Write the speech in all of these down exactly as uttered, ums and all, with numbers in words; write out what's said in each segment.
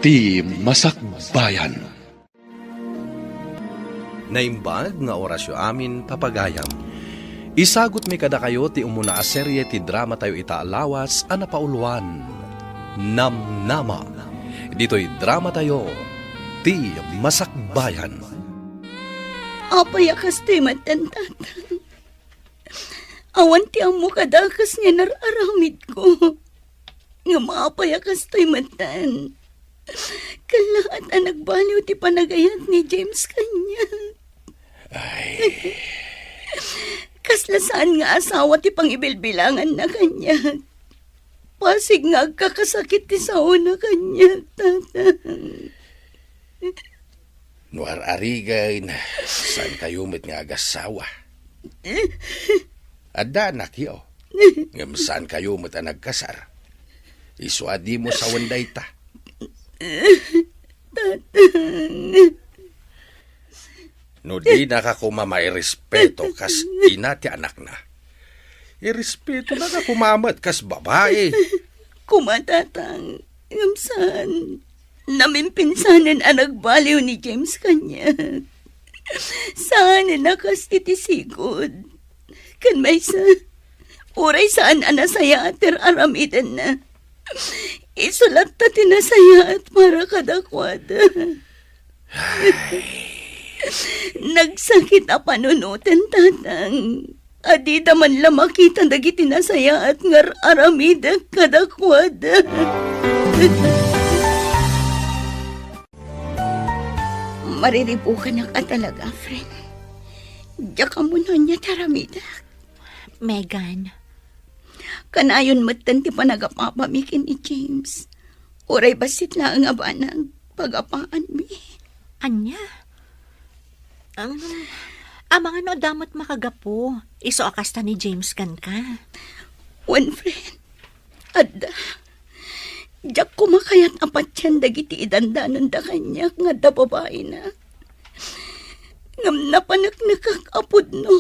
Ti Masakbayan. Naimbag nga orasyo amin, papagayam. Isagutmi kadakayo ti umuna a serie ti dramatayo ita a lawas a napauluan, Namnama. Ditoy dramatayo, Ti Masakbayan. Apay a kastoy met, Tatang? Awan ti ammo kadakes nga inar-aramidko. Ngem apay a kastoy metten? Kallaat a nagbaliw ti panagayat ni James kaniak. Ay. Kasla saan nga asawa ti pangibilbilanganna kaniak. Pasig nga agkakasakit ti saona kaniak, Tatang. No ar-arigen, saankayo met nga agassawa. Adda anakyo, ngem saankayo met a nagkasar. Isu a dimo sawen dayta. Tatang. No dinaka koma mairespeto kas ina ti anakna, irespetonaka koma met kas babai. Koma, Tatang, ngem saan. Namimpinsanen a nagbaliw ni James kaniak. Saanen a kas iti sigud. Ken maysa, uray saan a nasayaat ti ar-aramidenna, isu latta ti nasayaat para kadakuada. Nagsakit a panunoten, Tatang, a dida man la makita dagiti nasayaat nga ar-aramidek kadakuada. Mariribukanak a talaga, friend. Diak ammo no ania ti aramidek. Megan. Kanayon metten ti panagapapami ken ni James. Uray bassit laeng a banag, pagapaanmi. Ania? Um, amangan no adda met makagapu, isu a kasta ni James kenka. Wen, friend. Adda. Diak koma kayat a patien dagiti idandananda kaniak nga adda babaina. Ngem napaneknekak a pudno.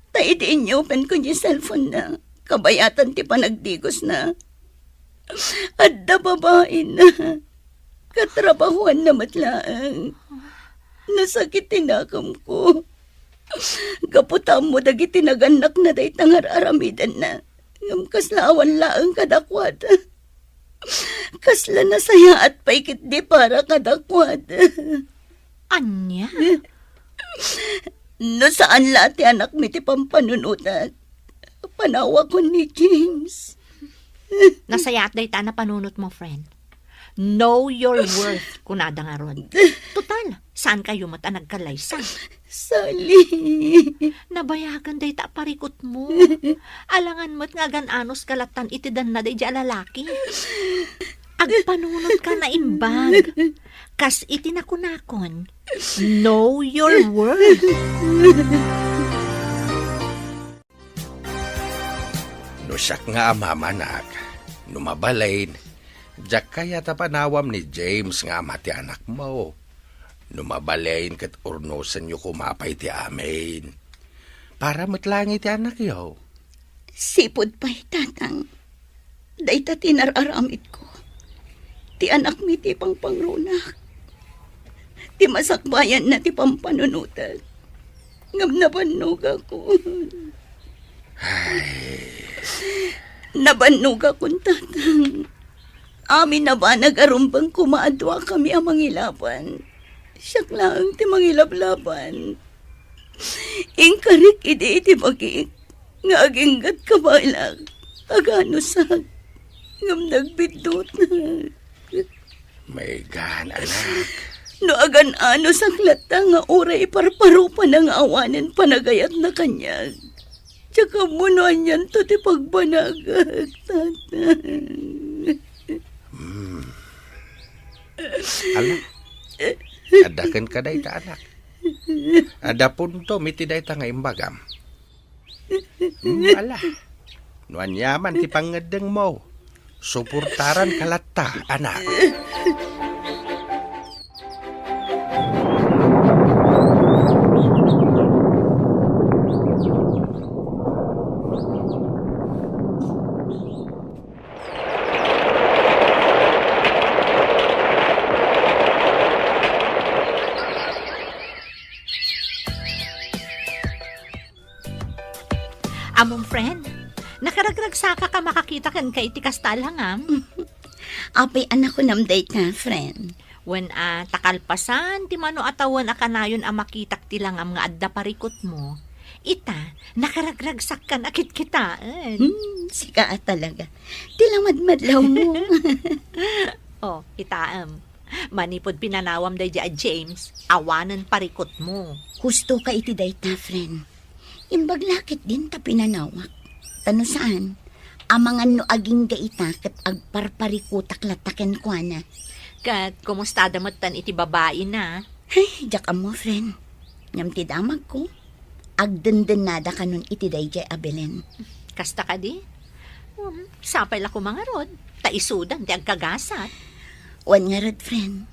Ta idi inyupenko diay cellphone-na, kabayatan ti panagdigosna, adda babaina. Katrabahuanna met laeng. Nasakit ti nakemko. Gapu ta ammo dagiti nagannakna dayta nga ar-aramidenna. Ngem kasla awan laeng kadakuada. Kasla nasayaat pay ketdi para kadakuada. Ania? No saan la ti anakmi ti pampanunotak, panawakon ni James. Nasayaat dayta a napanunotmo, friend. Know your worth, kunada ngarud. Total, saankayo met a nagkalaysa. Sally. Nabayagan dayta a parikutmo. Alangan met nga agan-anoska lattan iti danna daydiay a lalaki. Agpanunotka naimbag. Kas iti nakunakon, know your worth. No siak nga ama, anak, no mabalin, diak kayat a panawam ni James nga ama ti anakmo. No mabalin ket urnosenyo koma pay ti amin. Para met laeng iti anakyo. Sipud pay, Tatang. Dayta ti inar-aramidko. Ti anakmi ti pangpangrunak. Ti masakbayanna ti pampanunotak. Ngem nabannogakon. Ay. Nabannogakon, Tatang. Amin a banag a rumbeng koma a duakami a mangilaban. Siak laeng ti mangilablaban. Inkarik idi iti bagik nga aginggatka baylak, aganusak, ngem nagbiddutak. Megan, anak. No agan-anosak latta nga uray iparparupana nga awanen panagayatna kaniak, diak ammo no anianto ti pagbanagak, Tatang. Hmm. Ala, adda kenka dayta, anak. Adda puntom iti dayta nga imbagam. Hmm, ala, no aniaman ti pangngeddengmo, suportaranka latta, anak. Ammom, friend, nakaragragsakak a makakita kenka iti kasta a langam. Apay a nakunam dayta, friend? Wen a, ta kalpasan ti mano a tawen a kanayon a makitak ti langam nga adda parikutmo, ita, nakaragragsakkan a kitkitaen. Hmm, sika a talaga. Ti lamadmadlawmo. Oh, itaem. Manipud pinanawam daydiay a James, awanen parikutmo. Husto ka iti dayta, friend. Imbag la ketdin ta pinanawak. Ta no saan, amangan no agingga ita ket agparparikutak latta kenkuana. Ket kumustada metten iti babaina? Ay, diak ammo, friend. Ngem ti damagko, agdendennada kanon iti daydiay a Belen. Kasta kadi? Um, sapay la koma ngarud, ta isudan ti agkagasat. Wen ngarud, friend.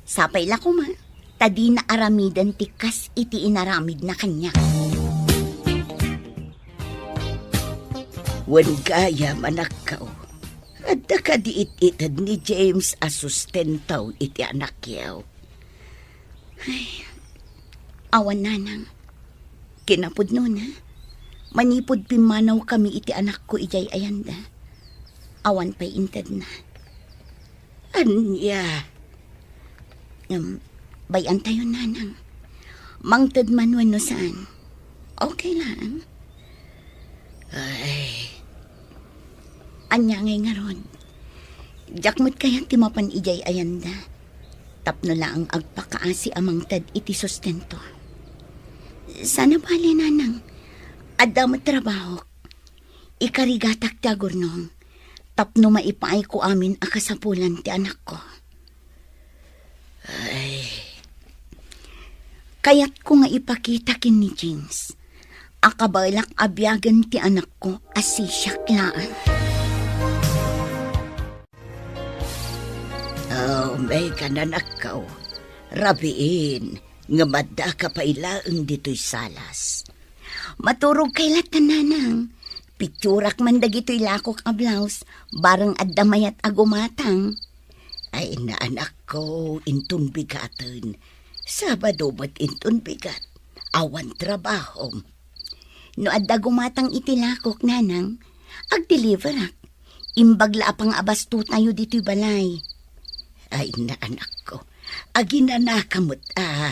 Sapay la koma, ta dina aramiden ti kas iti inaramidna kaniak. Wen gayam, anakko, adda kadi it-ited ni James a sustento iti anakyo? Ay, awan, nanang. Kinapudnona, manipud pimmanawkami iti anakko idiay ayanda, awan pay intedna. Ania? Ngem, bay-antayon, nanang. Mangted man wenno saan, okay lang. Ay. Ania ngay ngarud? Diak met kayat ti mapan idiay ayanda tapno laeng agpakaasi a mangted iti sustento. Saan a bale, nanang. Adda met trabahok. Ikarigatak ti agurnong tapno maipaayko amin a kasapulan ti anakko. Ay. Kayatko nga ipakita ken ni James a kabaelak a biagen ti anakko a sisiak laeng. Oh, Megan, anakko. Rabiin, ngem addaka pay laeng ditoy salas. Maturogkay latta, nanang. Pitsurak man dagitoy lakok a blouse, bareng adda mayat a gumatang. Ay, naanakko, inton bigaten. Sabado met inton bigat. Awan trabahom. No adda gumatang iti lakok, nanang, agdeliverak. Imbag la a pangabastotayo ditoy balay. Ay, naanakko, aginanaka met a.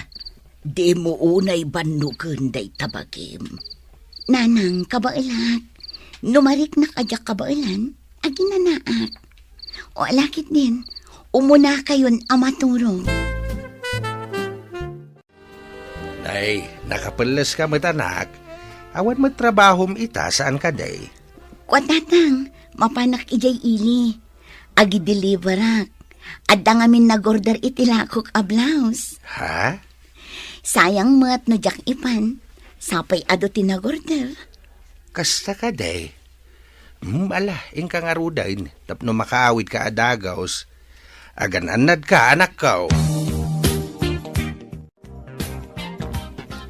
Dimo unay bannogen dayta bagim. Nanang, kabaelak. No mariknak a diak kabaelan, aginanaak. O, ala ketdin, umunakayon a maturog. Nay, nakapelleska met, anak. Awan met trabahom ita, saan kadi? Kua, tatang, mapanak idiay ili. Agideliverak. Adda ngamin nagorder iti lakok a blouse. Ha? Sayang met no diak ipan. Sapay adu ti nagorder. Kasta kadi? Hmm, ala, inka ngaruden tapno makaawidka a dagus. Agan-annadka, anakko.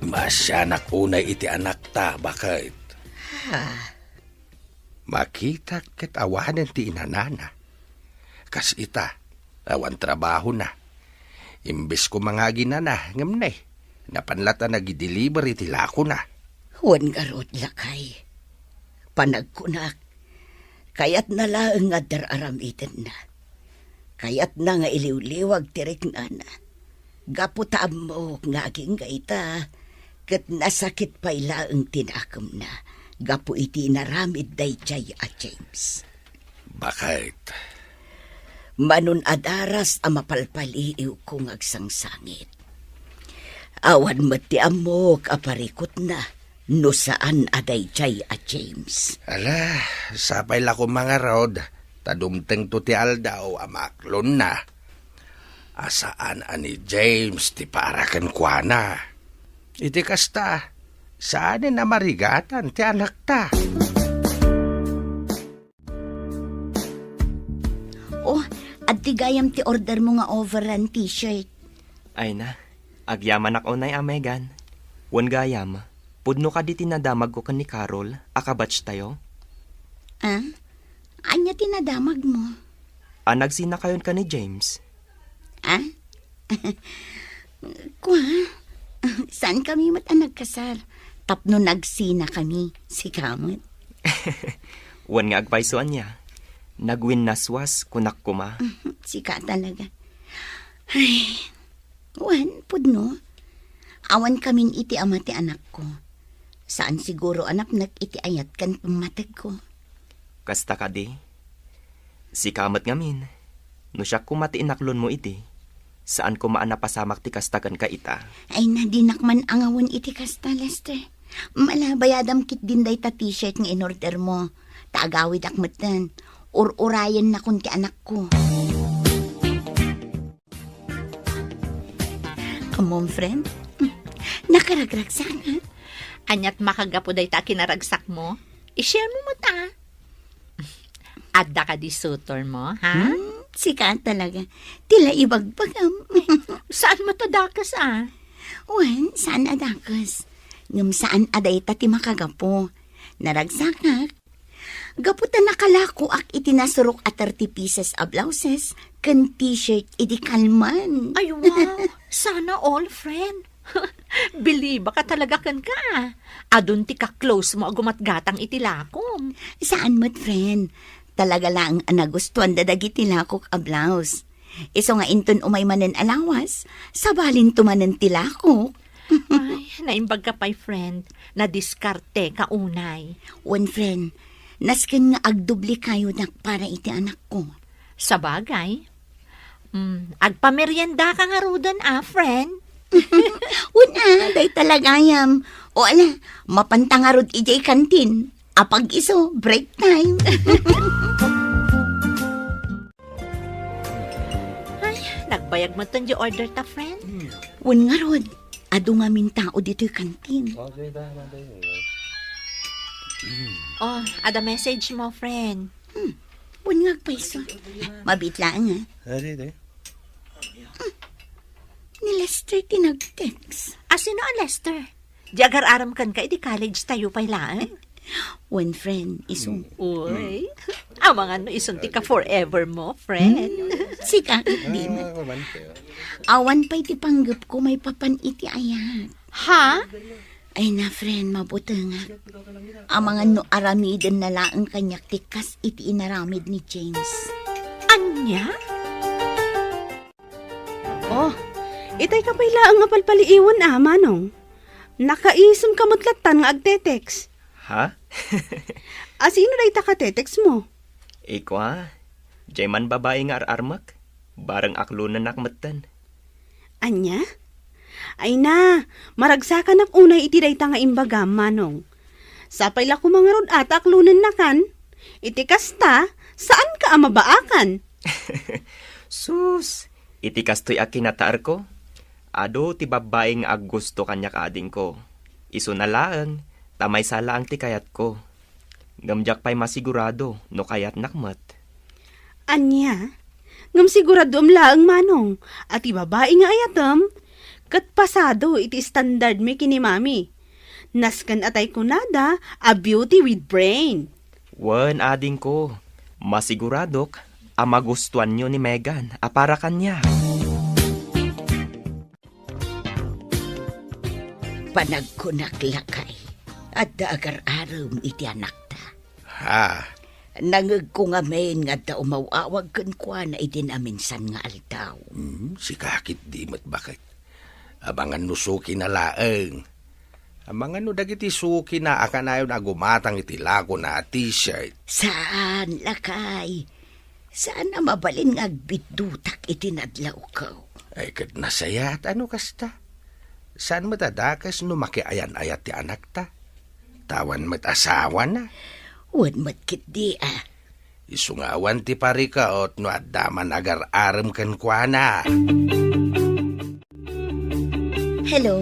Maasianak unay iti anakta, baket. Ha? Makitak ket awanen ti inanana. Kas ita, awan trabahona. Imbes koma nga aginana, ngem ne, napan latta nagideliver iti lakona. Wen ngarud, lakay. Panagkunak, kayatna laeng nga adda ar-aramidenna. Kayatna nga iliwliwag ti riknana. Gapu ta ammok nga agingga ita, ket nasakit pay laeng ti nakemna gapu iti inaramid daydiay a James. Baket. Manon a daras a mapalpaliiwko nga agsangsangit. Awan met ti ammok a parikutna no saan a daydiay a James. Ala, sapay la koma ngarud, ta dumtengto ti aldaw a maaklonna a saan a ni James ti para kenkuana. Iti kasta, saanen a marigatan ti anakta. Oh, adtoy gayam ti ordermo nga overrun t-shirt. Ay na, agyamanak unay a, Megan. Wen gayam, pudno kadi ti nadamagko ken ni Carol a kabatchtayo? Ah? Ania ti nadamagmo? A nagsinakayon ken ni James. Ah? Kua? Saankami met a nagkasar tapno nagsinakami, sika met. Wen nga agpayso ania, nagwinnaswas, kunak koma. Sika talaga. Ay, wen, pudno. Awan kamin iti ama ti anakko. Saan siguro a napnek iti ayat ken pammategko. Kasta kadi? Sika met ngamin, no siak koma ti inaklonmo idi, saan koma a napasamak ti kasta kenka ita. Ay, na, dinak man angawen iti kasta, Lester. Mala, bayadam ketdin dayta t-shirt nga in-ordermo. Ta agawidak metten. Ur-urayennakon ti anakko. Ammom, friend? Nakaragragsak, ha? Aniat makagapu dayta a kinaragsakmo? I-share mo met, a. Adda kadi suitormo, ha? Hmm, sika talaga. Ti la ibagbagam. Saan met a dakes, a? Wen, saan a dakes. Ngem saan a dayta ti makagapu. Naragsakak. Gapu ta nakalakoak iti nasurok a thirty pieces a blouses ken t-shirt idi kalman. Ay, wow! Sana all, friend. Bilibak a talaga kenka. Adun ti ka-close mo a gumatgatang iti lakom. Saan met, friend. Talaga laeng a nagustuanda dagiti lakok a blouse. Isu nga inton umay manen a lawas, sabalinto manen ti lakok. Ay, naimbagka pay, friend. Nadiskarteka unay. Wen, friend, nasken nga agdoblekayonak para iti anakko. Sabagay. Mm, agpameriendaka ngaruden, a, friend? Wen, a, dayta la gayam. O ala, mapanta ngarud idiay kantin. Apag-isu, break time. Ay, nagbayag metten di order ta, friend. Wen ngarud, adu ngamin tao ditoy kantin. Oh, ada message mo, friend. Hmm, wen nga agpayso. Mabiit laeng, a. Adi, adi. Ni Lester ti nag-text. A, sino a Lester? Di agar-arem kenka idi college tayo pay laeng? Wen, friend, isu. Uy, amangan no isun ti ka-forever mo, friend. Hmm, sika, di met. Awan pay ti panggepko maipapan iti ayat. Ha? Ay na, friend, mabutengak. Amangan no aramidenna laeng kaniak ti kas iti inaramid ni James. Ania? Oh, itay ka pay laeng nga palpaliiwen, a, Manong. Nakaisem ka met lattan nga agte-text. Ha? A, sino dayta ka-text mo? Ikua, diay man babai nga ar-armek, bareng aklonennak metten. Ania? Ay na, maragsakanak unay iti dayta nga imbagam, Manong. Sapay la koma ngarud a ta aklonennakan. Iti kasta, saanka a mabaakan. Sus, iti kastoy a kinataerko, adu ti babbai nga aggusto kaniak, adingko. Isuna laeng, ta maysa laeng ti kayatko. Ngem diak pay masigurado no kayatnak met. Ania? Ngem siguradoem laeng, Manong, a ti babai nga ayatem ket pasado iti standardmi ken ni Mami. Nasken a tay kunada a beauty with brain. Wen, adingko, masiguradok a magustuanyo ni Megan a para kaniak. Panagkunak, lakay, adda agar-arem iti anakta. Ha? Nangegko ngamin nga adda umaw-awag kenkuana idi naminsan nga aldaw. Hmm, sika ketdi met baket. Amangan no sukina laeng. Amangan no dagiti sukina a kanayon a gumatang iti lakona a t-shirt. Saan, lakay. Saan a mabalin nga agbiddutak iti nadlawko. Ay, ket nasayaat a no kasta. Saan met a dakes no makiayan-ayat ti anakta. Ta awan met asawana. Wen met ketdi, a. Isu nga awan ti parikaot no adda man agar-arem kenkuana. Hello?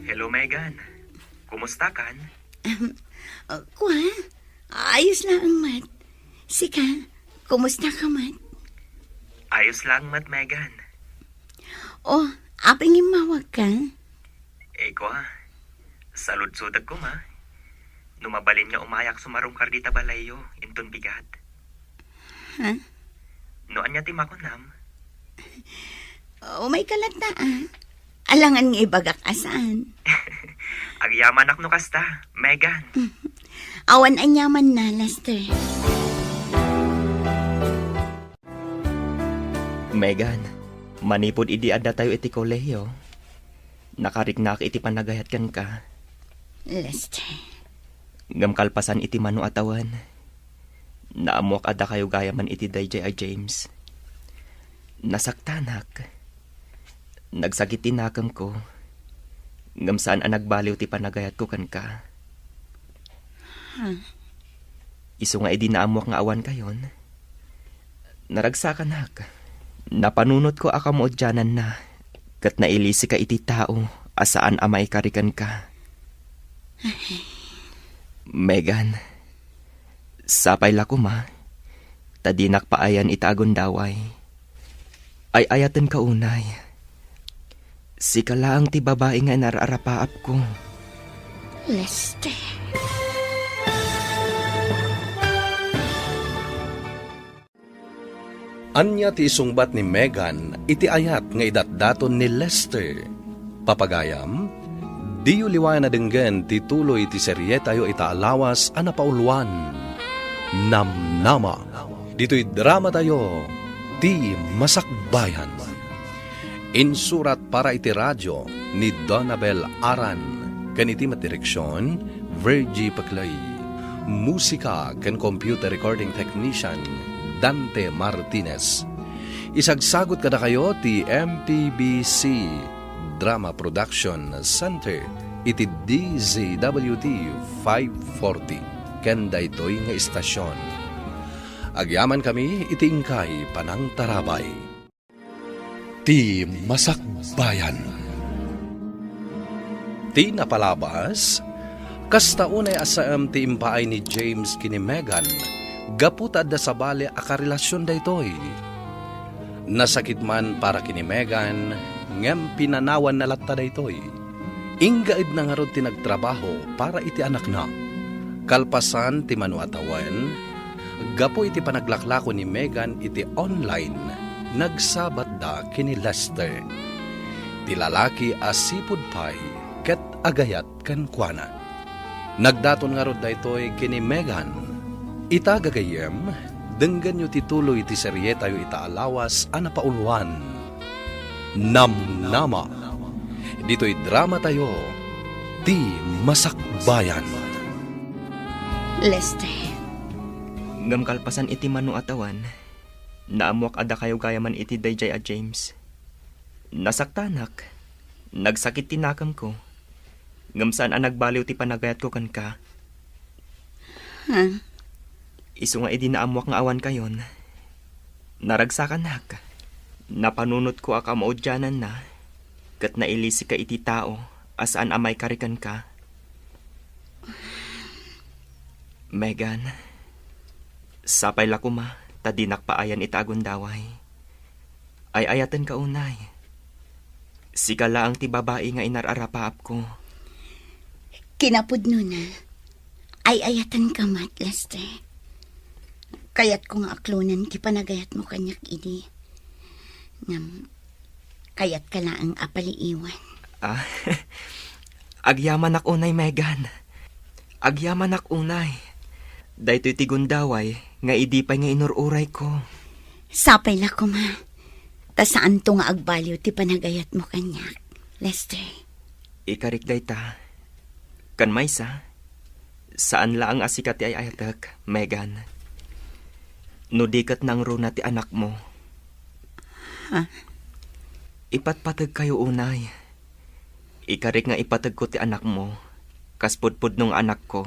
Hello, Megan. Kumusta kan? Ahem, uh, kua? Ayos laeng met. Sika, kumusta ka met? Ayos laeng met, Megan. Oh, apay nga immawag ka? Eh, kua, saludsodek koma. No mabalin nga umayak sumarungkar dita balayyo, inton bigat. Ha? No ania ti makunam? Umayka latta, a. Alangan nga ibagak a saan. Agyamanak no kasta, Megan. Awan aniamanna, Lester. Megan, manipud idi addatayo iti kolehiyo, nakariknak iti panagayat kenka. Lester. Ngem kalpasan iti mano a tawen, naammoak a dakayo gayamen iti daydiay a James. Nasaktanak. Nagsakit ti nakemko, ngem saan a nagbaliw ti panagayatko kenka. Huh? Isu nga idi naammoak nga awan kayon, naragsakanak. Napanunotko a kamaudiananna, ket nailisika iti tao a saan a maikari kenka. Megan, sapay la koma, ta dinak paayan ita a gundaway. Ay-ayatenka unay. Sika laeng ti babai nga inar-arapaapko. Lester. Ania ti isungbat ni Megan iti ayat nga idatdaton ni Lester? Papagayam, diyo liwayan a denggen ti tuloy ti serietayo ita a lawas a napauluan, Namnama. Ditoy dramatayo, Ti Masakbayan. Insurat para iti radio ni Donabel Aran, ken iti met direksion, Virgie Peclay. Musika ken computer recording technician, Dante Martinez. Isagsagut kadakayo ti M P B C Drama Production Center iti D Z W T five forty ken daytoy nga istasyon. Agyamankami iti inkay panangtarabay. Ti Masakbayan. Ti napalabas, kasta unay a saem ti impaay ni James ken ni Megan gapu ta adda sabali a karelasion daytoy. Nasakit man para ken ni Megan, ngem pinanawanna latta daytoy. Inggaedna ngarud ti nagtrabaho para iti anakna. Kalpasan ti mano a tawen, gapu iti panaglaklako ni Megan iti online, nagsabatda ken ni Lester, ti lalaki a sipud pay ket agayat kenkuana. Nagdaton ngarud daytoy ken ni Megan. Ita, gagayyem, denggenyo ti tuloy ti serietayo ita a lawas a napauluan, Namnama. Ditoy dramatayo, Ti Masakbayan. Lester. Ngem kalpasan iti mano a tawen, naammoak a dakayo gayamen iti daydiay a James. Nasaktanak. Nagsakit ti nakemko. Ngem saan a nagbaliw ti panagayatko kenka. Ha? Isu nga idi naammoak nga awan kayon, naragsakanak. Napanunotko a kamaudiananna, ket nailisika iti tao a saan a maikari kenka. Megan, sapay la koma ta dinak paayan ita a gundaway. Ay-ayatenka unay. Sika laeng ti babai nga inar-arapaapko. Kinapudnona, ay-ayatenka met, Lester. Kayatko nga aklonen ti panagayatmo kaniak idi. Ngem, kayatka laeng a paliiwen. Ah, agyamanak unay, Megan. Agyamanak unay. Daytoy ti gundaway nga idi pay nga inur-urayko. Sapay la koma. Ta saanto nga agbaliw ti panagayatmo kaniak, Lester. Ikarik dayta. Ken maysa, saan laeng a sika ti ay-ayatek, Megan. No di ket nangruna ti anakmo. Ha? Ipatpategkayo unay. Ikarik nga ipategko ti anakmo, kas pudpudno nga anakko.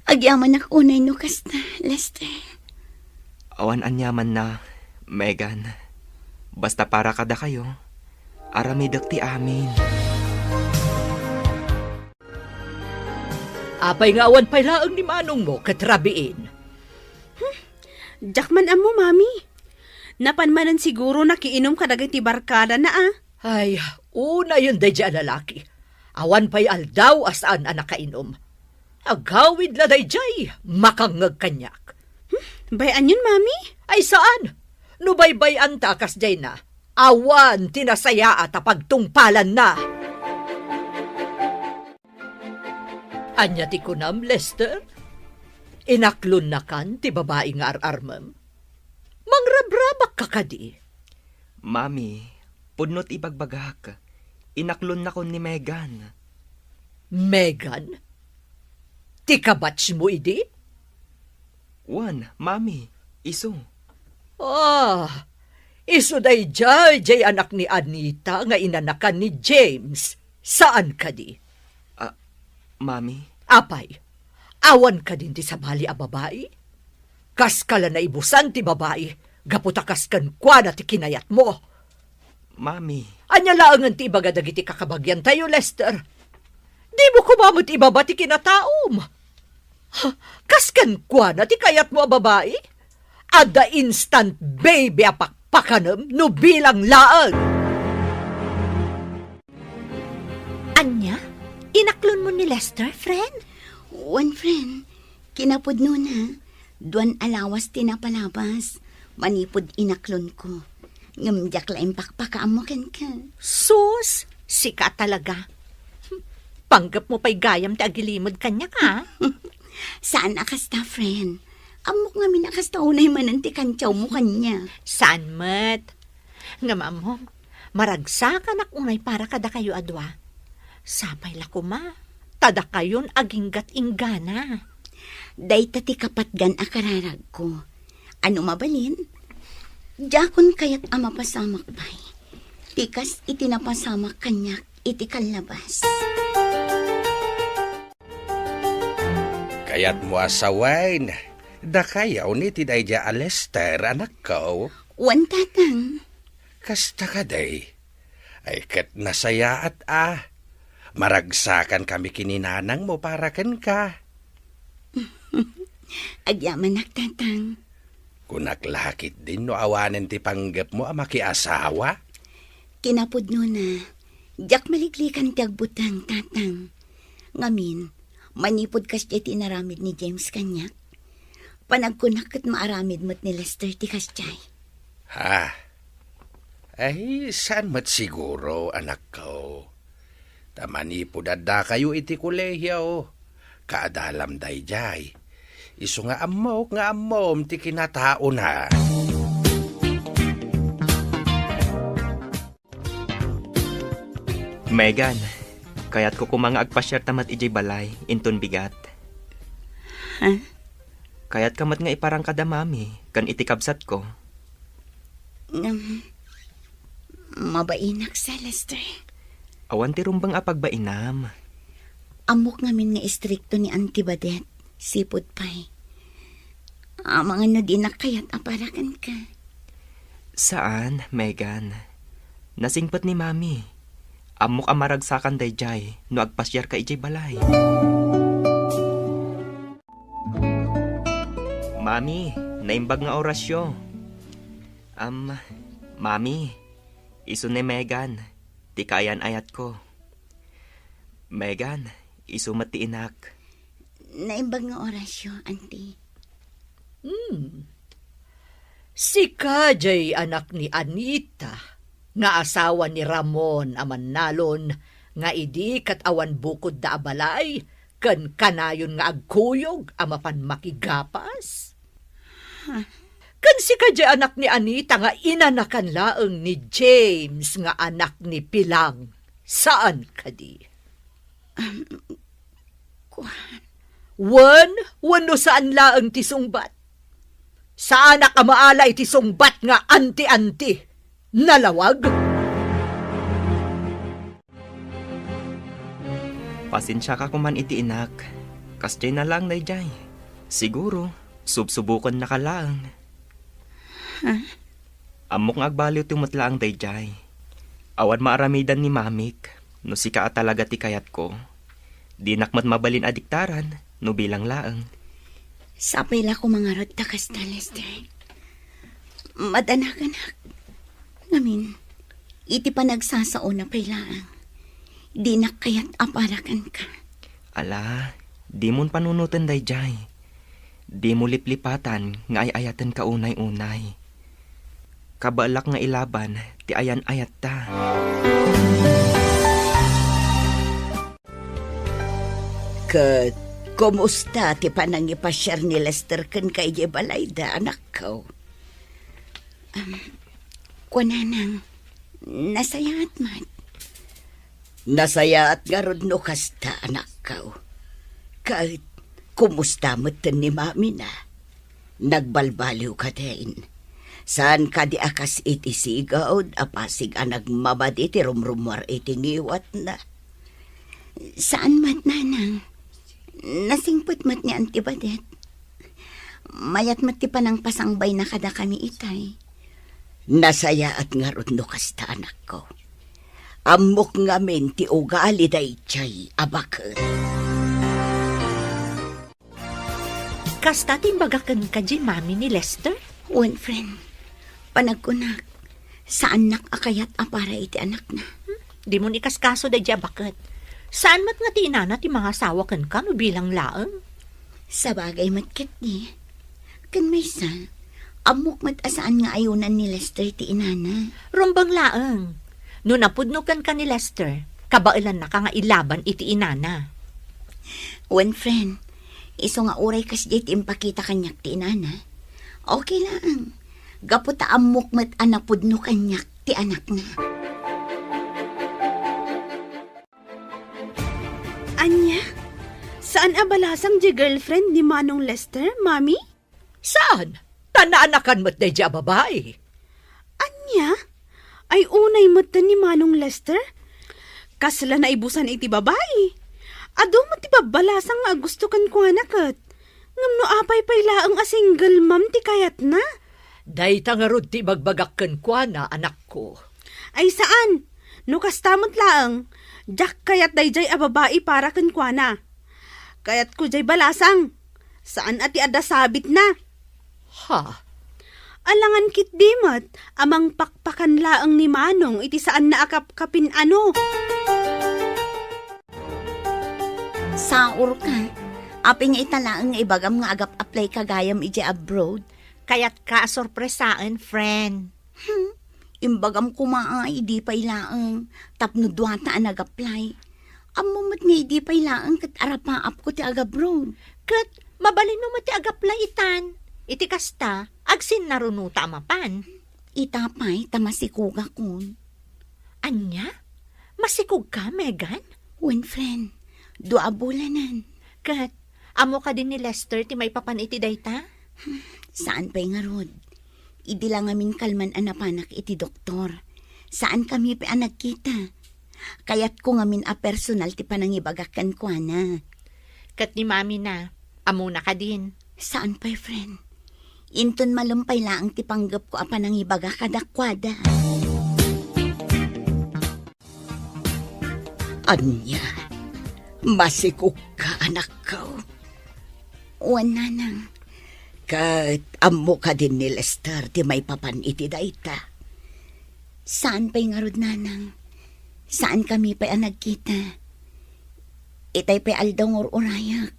Agyamanak unay no kasta, Lester. Awan aniamanna, Megan. Basta para kadakayo, aramidek ti amin. Apay nga awan pay laeng ni manongmo ket rabiin? Hmm, diak man ammo, Mami. Napan manen siguro nakiinom kadagiti barkadana, a. Ay, unayen daydiay a lalaki. Awan pay aldaw a saan a nakainom. Agawid la daydiay, makangngeg kaniak. Hmm, bay-anyon, Mami? Ay, saan? No baybay-anta a kasdiayna, awan ti nasayaat a pagtungpalanna. Ania ti kunam, Lester? Inaklonnakan ti babai nga ar-armem? Mangrabrabakka kadi? Mami, pudno ti ibagbagak. Inaklonnakon ni Megan. Megan? Ti kabatchmo idi? Wen, Mami, isu. Ah, isu daydiay, diay anak ni Anita nga inanakan ni James. Saan kadi? Ah, Mami? Apay, awan kadin ti sabali a babai? Kaska la naibusan ti babai, gapu ta kas kenkuana ti kinayatmo. Mami. Ania laengen ti ibaga dagiti kakabagiantayo, Lester? Dimo koma met ibaba ti kinataom. Ha, kas kenkuana ti kayatmo a babai? Adda instant baby a pakpakanem no bilang laeng. Ania? Inaklonmo ni Lester, friend? Wen, friend. Kinapudnona, duan a lawas ti napalabas manipud inaklonko. Ngem diak la impakpakaammo kenka. Sus, sika talaga. Panggepmo pay gayam ti agilimed kaniak, a? Saan a kasta, friend. Ammok ngamin a kasta unay manen ti kantiawmo kaniak. Saan met? Ngem ammom, maragsakanak unay para kadakayo a dua. Sapay la koma, ta dakayon aginggat inggana. Dayta ti kapatgan a kararagko. Ano mabalin? Diakon kayat a mapasamak pay. Ti kas iti napasamak kaniak iti kallabas. Kayatmo a sawen, dakayo ni ti daydiay a Lester, anakko? Wen, tatang. Kasta kadi? Ay, ket nasayaat a. Maragsakankami ken ni nanangmo para kenka. Agyamanak, tatang. Kunak la ketdin no awanen ti panggepmo a makiasawa? Kinapudnona, diak maliklikan ti agbuteng, tatang. Ngamin, manipud kasdiay ti inaramid ni James kaniak, panagkunak ket maaramid met ni Lester ti kasdiay. Ha? Ay, saan met siguro, anakko. Ta manipud addakayo iti kolehio, kaadalam daydiay. Isu nga ammok nga ammom ti kinataona. Megan, kayatko koma nga agpasiarta met idiay balay, inton bigat. Ha? Kayatka met nga iparang kada mami ken iti kabsatko? Ngem, mabainak sa, Lester. Awan ti rumbeng a pagbainam. Ammok ngamin nga istrikto ni Auntie Badet, sipud pay. Amangan no dinak kayat a para kenka. Saan, Megan. Nasingpet ni Mami. Ammok a maragsakan daydiay no agpasiarka idiay balay. Mami, naimbag nga orasyo. Am, Mami, isu ni Megan, ti kaayan-ayatko. Megan, isu met ti inak. Naimbag nga orasyo, Auntie. Hmm. Sika diay anak ni Anita, nga asawa ni Ramon a mannalon, nga idi ket awan bukodda a balay, ken kanayon nga agkuyog a mapan makigapas? Ha? Ken sika diay anak ni Anita nga inanakan laeng ni James nga anak ni Pilang, saan kadi? Um, kuan. Wen, wenno saan laeng ti sungbat? Saanak a maala iti sungbat nga anti-anti. Nalawag? Pasensiaka koman iti inak. Kasdiay na laeng daydiay. Siguro, subsubokennaka laeng. Ha? Ammok nga agbaliwto met laeng daydiay. Awan maaramidan ni mamik, no sika a talaga ti kayatko. Dinak met mabalin a diktaran, no bilang laeng. Sapay la koma ngarud ta kasta, Lester. Madanagan, anak. Ngamin, iti panagsasaona pay laeng, dinak kayat a para kenka. Ala, dimon panunoten daydiay. Dimo liplipatan nga ay-ayatenka unay-unay. Kabaelak nga ilaban ti ayan-ayatta. Ket kumusta ti panangipasiar ni Lester kenka idiay balayda, anakko? Kuan, nanang, nasayaat met. Nasayaat ngarud no kasta, anakko. Ket kumusta metten ni mamina? Nagbalbaliw kadin? Saan kadi a kas iti sigud a pasig a nagmamadi ti rumrummuar iti ngiwatna? Saan met, nanang. Nasingpet met ni Auntie Badet. Mayat met ti panangpasangbayna kadakami itay. Nasayaat ngarud no kasta, anakko. Ammok ngamin ti ugali daydiay a baket. Kasta ti imbagak kenka diay mami ni Lester? Wen, friend. Panagkunak, saannak a kayat a para iti anakna. Hmm? Dimon ikaskaso daydiay a baket. Saan met nga ti inana ti mangasawa kenka no bilang laeng? Sabagay met ketdi. Ken maysa, ammok met a saan nga ayunan ni Lester ti inana. Rumbeng laeng. No napudno kenka ni Lester, kabaelannaka nga ilaban iti inana. Wen, friend, isu nga uray kasdiay ti impakita kaniak ti inana, okay laeng. Gapu ta ammok met a napudno kaniak ti anakna. Ania? Saan a balasang diay girlfriend ni Manong Lester, Mami? Saan? Ta naanakan met daydiay a babai. Ania? Ay, unay metten ni Manong Lester? Kasla naibusan iti babai. Adu met ti babbalasang nga agusto kenkuana ket. Ngem no apay pay laeng a single mom ti kayatna? Dayta ngarud ti ibagbagak kenkuana, anakko. Ay, saan. No kasta met laeng, diak kayat daydiay a babai para kenkuana. Kayatko diay balasang. Saan a ti adda sabitna. Ha? Alangan ketdi met a mangpakpakan laeng ni Manong iti saanna a kapkapin-ano. Saorka. Apay nga ita laeng nga ibagam nga agap-apply ka gayam idiay abroad? Kayatka a sorpresaen, friend. Hmm, imbagam koma a idi pay laeng tapno duata a nag-apply. Ammom met nga idi pay laeng ket arapaapko ti agabroad. Ket mabalinmo met ti ag-apply itan. Iti kasta, agsinnarunota a mapan. Ita pay ta masikogakon. Ania? Masikogka, Megan? Wen, friend. Dua a bulanen. Ket, ammo kadi ni Lester ti maipapan iti dayta? Saan pay ngarud. Idi la ngamin kalman a napanak iti doktor. Saankami pay a nagkita. Kayatko ngamin a personal ti panangibagak kenkuana. Ket ni Mami na, ammona kadin? Saan pay, friend. Inton malem pay laeng ti panggepko a panangibaga kadakuada. Ania? Masikogka, anakko? Wen, nanang. Ket ammo kadin ni Lester ti maipapan iti dayta? Saan pay ngarud, nanang. Saankami pay a nagkita. Itay pay aldaw nga ur-urayak.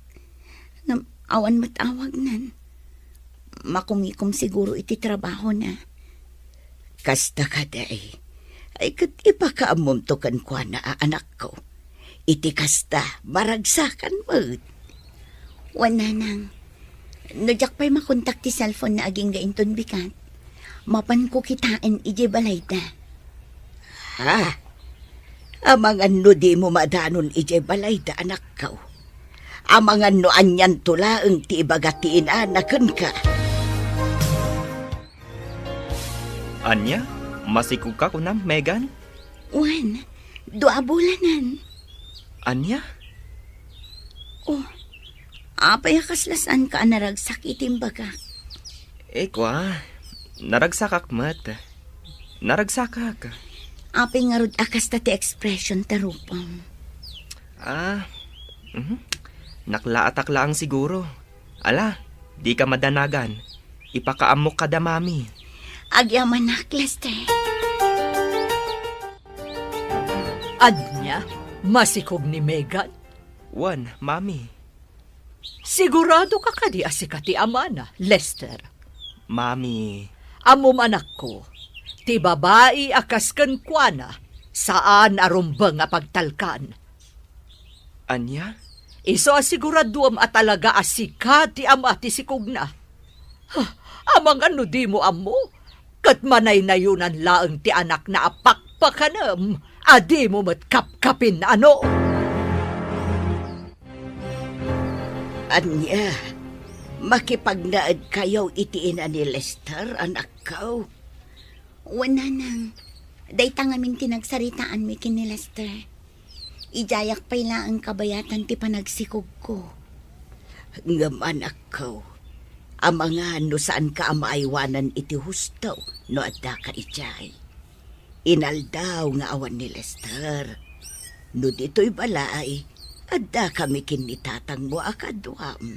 Ngem awan met awagnan. Makumikom siguro iti trabahona. Kasta kadi. Ay, ket ipakaammomto kenkuana a anakko. Iti kasta, maragsakan met. Wen, nanang. No diak pay makontak ti cellphone na agingga inton bigat, mapanko kitaen idiay balayda. Ha? Amangan no dimo madanon idiay balayda, anakko. Amangan no anianto laeng ti ibaga ti inana kenka. Ania? Masikogka kunam, Megan? Wen, dua a bulanen. Ania? Oh, apay a kasla saanka a naragsak iti imbagak? Eh, kua, naragsakak met. Naragsakak. Apay ngarud a kasta ti expression ta rupam? Ah, mhm. Naklaatak laeng siguro. Ala, dika madanagan. Ipakaammok kada Mami. Agyamanak, Lester. Ania? Masikog ni Megan? Wen, Mami. Sigurado ka kadi a sika ti amana, Lester? Mami. Ammom, anakko, ti babai a kas kenkuana, saan a rumbeng a pagtalkan. Ania? Isu a siguraduem a talaga a sika ti ama ti sikogna. Ha, amangan no dimo ammo, ket manaynayonan laeng ti anakna a pakpakanem a dimo met kapkapin, ano? Ania, makipagnaedkayo iti ina ni Lester, anakko? Wen, nanang, dayta ngamin ti nagsaritaanmi ken ni Lester. Idiayak pay laeng kabayatan ti panagsikogko. Ngem, anakko, amangan no saanka a maaywanan iti husto no addaka idiay. Inaldaw nga awan ni Lester. No ditoy balay, addakami ken ni tatangmo a kaduam.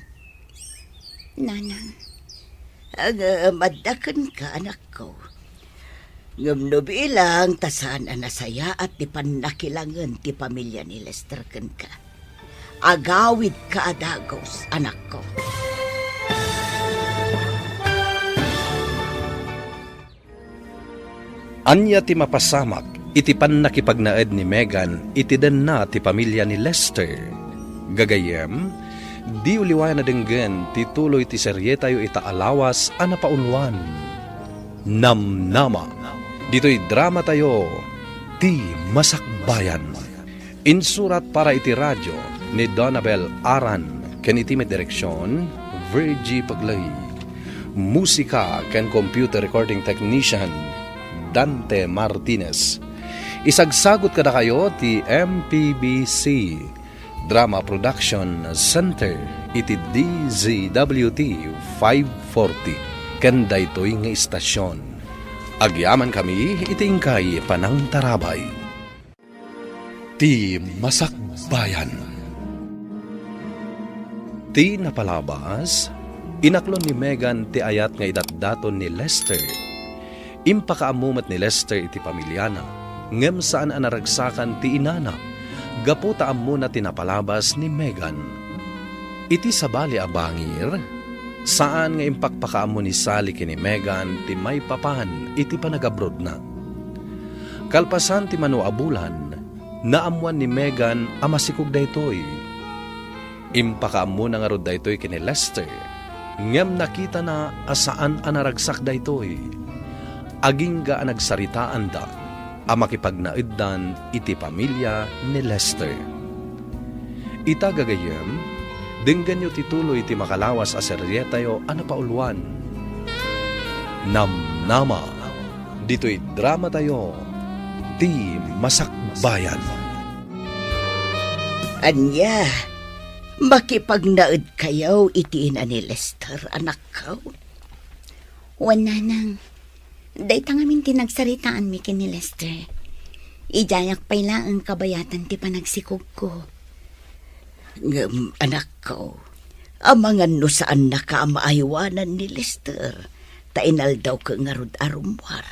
Nanang. Ngem adda kenka, anakko. Ngem no bilang ta saan a nasayaat ti pannakilangen ti pamilia ni Lester kenka, agawidka a dagus, anakko. Ania ti mapasamak iti pannakipagnaed ni Megan iti denna ti pamilia ni Lester? Gagayyem, diyo liwayan a denggen ti tuloy ti serietayo ita a lawas a napauluan, Namnama. Ditoy dramatayo, Ti Masakbayan. Insurat para iti radio ni Donabel Aran ken iti met direksion, Virgie Paglay. Musika ken computer recording technician, Dante Martinez. Isagsagut kadakayo ti M P B C Drama Production Center iti D Z W T five forty ken daytoy nga istasyon. Agyamankami iti inkay panangtarabay. Ti Masakbayan. Ti napalabas, inaklon ni Megan ti ayat nga idatdaton ni Lester. Impakaammo met ni Lester iti pamiliana, ngem saan a naragsakan ti inana, gapu ta ammona ti napalabas ni Megan. Iti sabali a bangir, saan nga impakpakaammo ni Sally ken ni Megan ti maipapan iti panagabrodna. Kalpasan ti mano a bulan, naammoan ni Megan a masikog daytoy. Impakaammona ngarud daytoy ken ni Lester, ngem nakitana a saan a naragsak daytoy. Agingga a nagsaritaanda a makipagnaeddan iti pamilia ni Lester. Ita gagayyem, denggenyo ti tuloy ti makalawas a serietayo a napauluan, Namnama, ditoy dramatayo, Ti Masakbayan. Ania, makipagnaedkayo iti ina ni Lester, anakko? Wen, nanang. Dayta ngamin ti nagsaritaanmi ken ni Lester. Idiayak pay laeng kabayatan ti panagsikogko. Ngem, anakko, amangan no saannaka a maaywanan ni Lester, ta inaldawko ngarud a rummuar.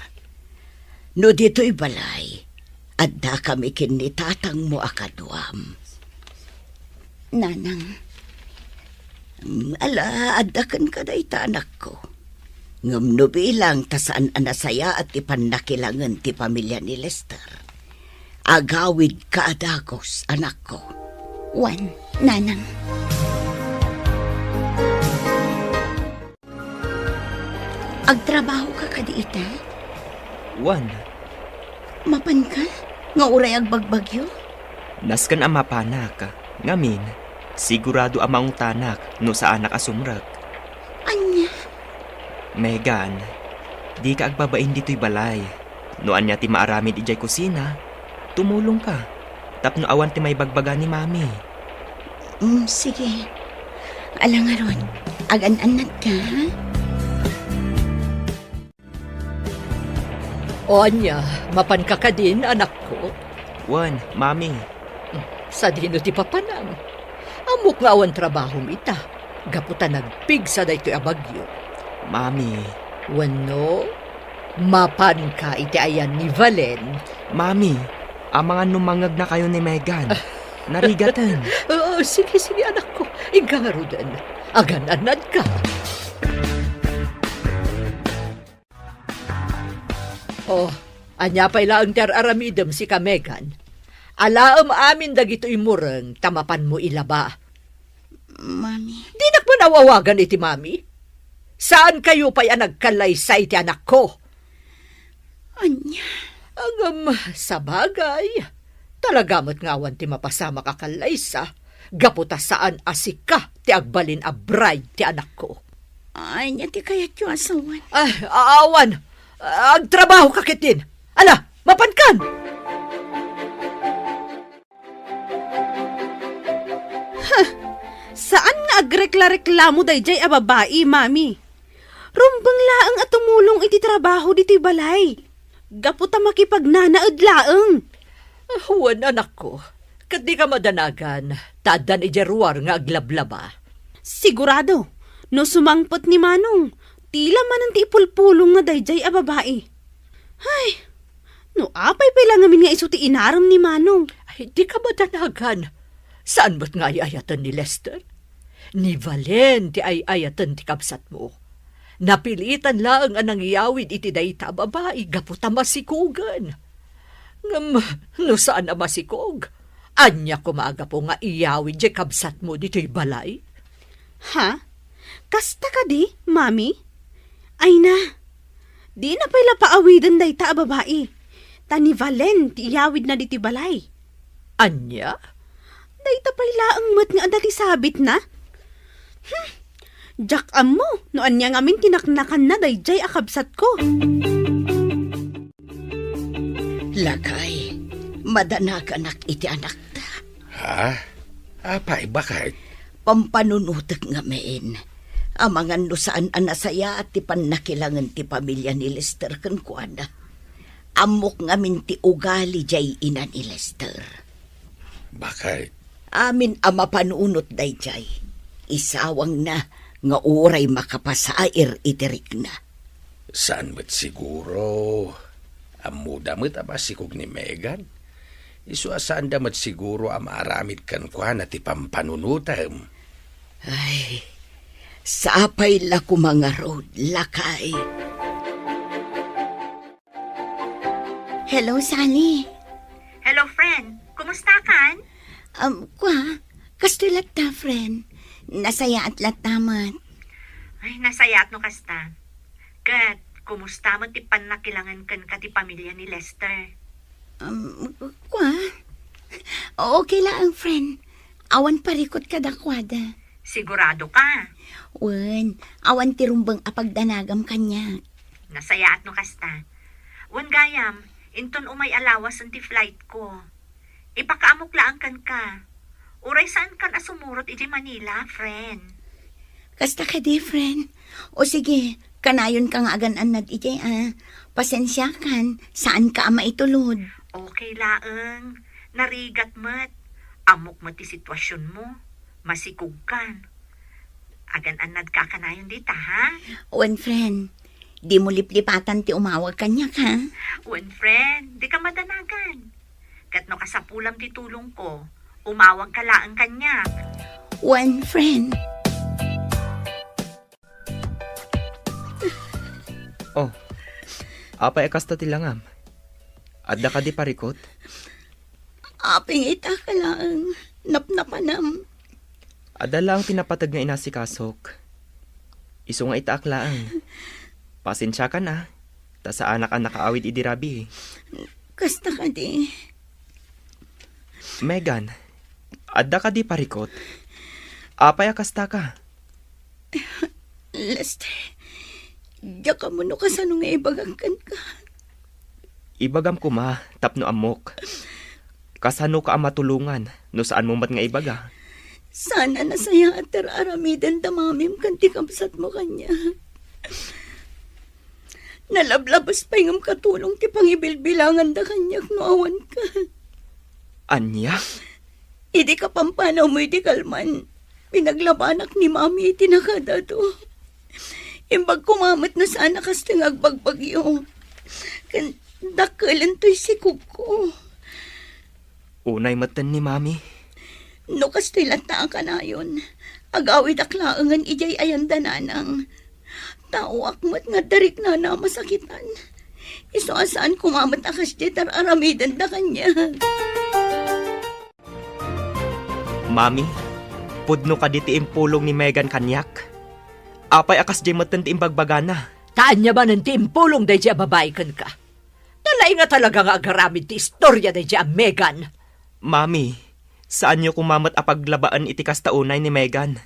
No ditoy balay, addakami ken ni tatangmo a kaduam. Nanang. Mm, ala, adda kenka dayta, anakko. Ngem no bilang ta saan a nasayaat ti pannakilangen ti pamilia ni Lester, agawidka a dagus, anakko. Wen, nanang. Agtrabahoka kadi ita? Wen. Mapanka nga uray agbagbagyo? Nasken a mapanak. Ngamin, sigurado a maungtanak no saanak a sumrek. Ania? Megan, dika agbabain ditoy balay. No ania ti maaramid idiay kusina, tumulongka tapno awan ti maibagbaga ni Mami. Mm, sige. Ala ngarud, agan-annadka, ha? O ania, mapanka kadin, anakko? Wen, Mami. Sadino ti papanam? Ammok nga awan trabahom ita, gapu ta nagpigsa daytoy a bagyo. Mami. Wenno, mapanka iti ayan ni Valen? Mami, amangan no mangegnakayo ni Megan. Narigaten. Oo, sige, sige, anakko. Inka ngaruden. Agan-annadka. Oh, ania pay laeng ti ar-aramidem, sika, Megan? Alaem amin dagitoy mureng ta mapanmo ilaba. Mami. Dinak man aw-awagan iti mami. Saankayo pay a nagkallaysa iti anakko. Ania? Ngem, sabagay, talaga met nga awan ti mapasamak a kallaysa, gapu ta saan a sika ti agbalin a bride ti anakko. Ania ti kayatyo a sawen? Ah, awan. Agtrabaho ka ketdin. Ala, mapankan! Huh! Saan nga agrekla-reklamo daydiay a babai, Mami. Rumbeng laeng a tumulong iti trabaho ditoy balay. Gapu ta makipagnanaed laeng. Ah, wen, anakko. Ket dika madanagan, ta addan idiay ruar nga aglablaba. Sigurado, no sumangpet ni Manong, tila manen ti ipulpulongna daydiay a babai. Ay, no apay pay la ngamin nga isu ti inarem ni Manong? Ay, dika madanagan. Saan met nga ay-ayaten ni Lester? Ni Valen ti ay-ayaten ti kabsatmo. Napilitan laeng a nangiyawid iti dayta a babai gapu ta masikogen. Ngem no saan a masikog, ania koma a gapu nga iyawid diay kabsatmo ditoy balay? Ha? Kasta kadi, Mami? Ay na, dina pay la paawiden dayta a babai. Ta ni Valen ti iyawidna ditoy balay. Ania? Dayta pay laeng met nga adda ti sabitna? Hmm. Diak ammo no ania ngamin ti naknakanna daydiay a kabsatko. Lakay, madanaganak iti anakta. Ha? Apay, baket? Pampanunotek ngamin. Amangan no saan a nasayaat ti pannakilangen ti pamilia ni Lester kenkuana. Ammok ngamin ti ugali diay ina ni Lester. Baket? Amin a mapanunot daydiay. Isawangna nga uray makapasair iti rikna. Saan met siguro? Ammoda met a masikog ni Megan. Isu a saanda met siguro a maaramid kenkuana ti pampanunotem. Ay, sapay la koma ngarud, lakay. Hello, Sally. Hello, friend. Kumusta kan? Um, kwa, kastoy latta, friend. Nasayaat latta met. Ay, nasayaat no kasta. Ket, kumusta met ti pannakilangen kenka ti pamilia ni Lester? Um, kwa? Okay laeng, friend. Awan parikut kadakuada. Sigurado ka? Wen, awan ti rumbeng a pagdanagam kaniak. Nasayaat no kasta. Wen gayam, inton umay a lawasen ti flight ko. Ipakaammok laeng kenka. Uray saankan a sumurot idiay Manila, friend. Kasta kadi, friend? O sige, kanayonka nga agan-annad idiay, a. Pasensiakan, saanka a maitulod. Okay laeng. Narigat met. Ammok met ti situasionmo. Masikogkan. Agan-annadka a kanayon dita, ha? Wen, friend. Dimo liplipatan ti umawag kaniak, ha? Wen, friend. Dika madanagan. Ket no kasapulam ti tulongko, umawagka laeng kaniak. Wen, friend. Oh, apay a kasta ti langam? Adda kadi parikut? Apay nga itaak laeng, napnapanam. Adda laeng ti napateg nga inasikasok. Isu nga itaak laeng. Pasensiakan a, ta saanak a nakaawid idi rabii. Kasta kadi. Megan, adda kadi parikut? Apay a kastaka? Lester, diak ammo no kasano nga ibagak kenka. Ibagam koma tapno ammok. Kasanoka a matulongan no saanmo met nga ibaga? Saan a nasayaat ti ar-aramiden da mamim ken ti kabsatmo kaniak. Nalablabes pay ngem katulong ti pangibilbilanganda kaniak no awanka. Ania? Idi kapampanawmo iti kalman, pinaglabanak ni Mami iti nakadado. Imbag koma met no saan a kastoy nga agbagbagyo. Ken dakkelento ti sikogko. Unay metten ni Mami. No kastoy latta a kanayon, agawidak laengen idiay ayanda nanang. Taoak met nga adda riknana a masakitan. Isu a saan koma met a kasdiay ti ar-aramidenda kaniak. Mami, Pudno kadi ti impulong ni Megan kaniak? Apay a kasdiay metten ti imbagbagana? Ta ania manen ti impulong daydiay a babai kenka? Nalaing a talaga nga agaramid ti istoria daydiay a Megan. Mami, saanyo koma met a paglabaen iti kasta unay ni Megan.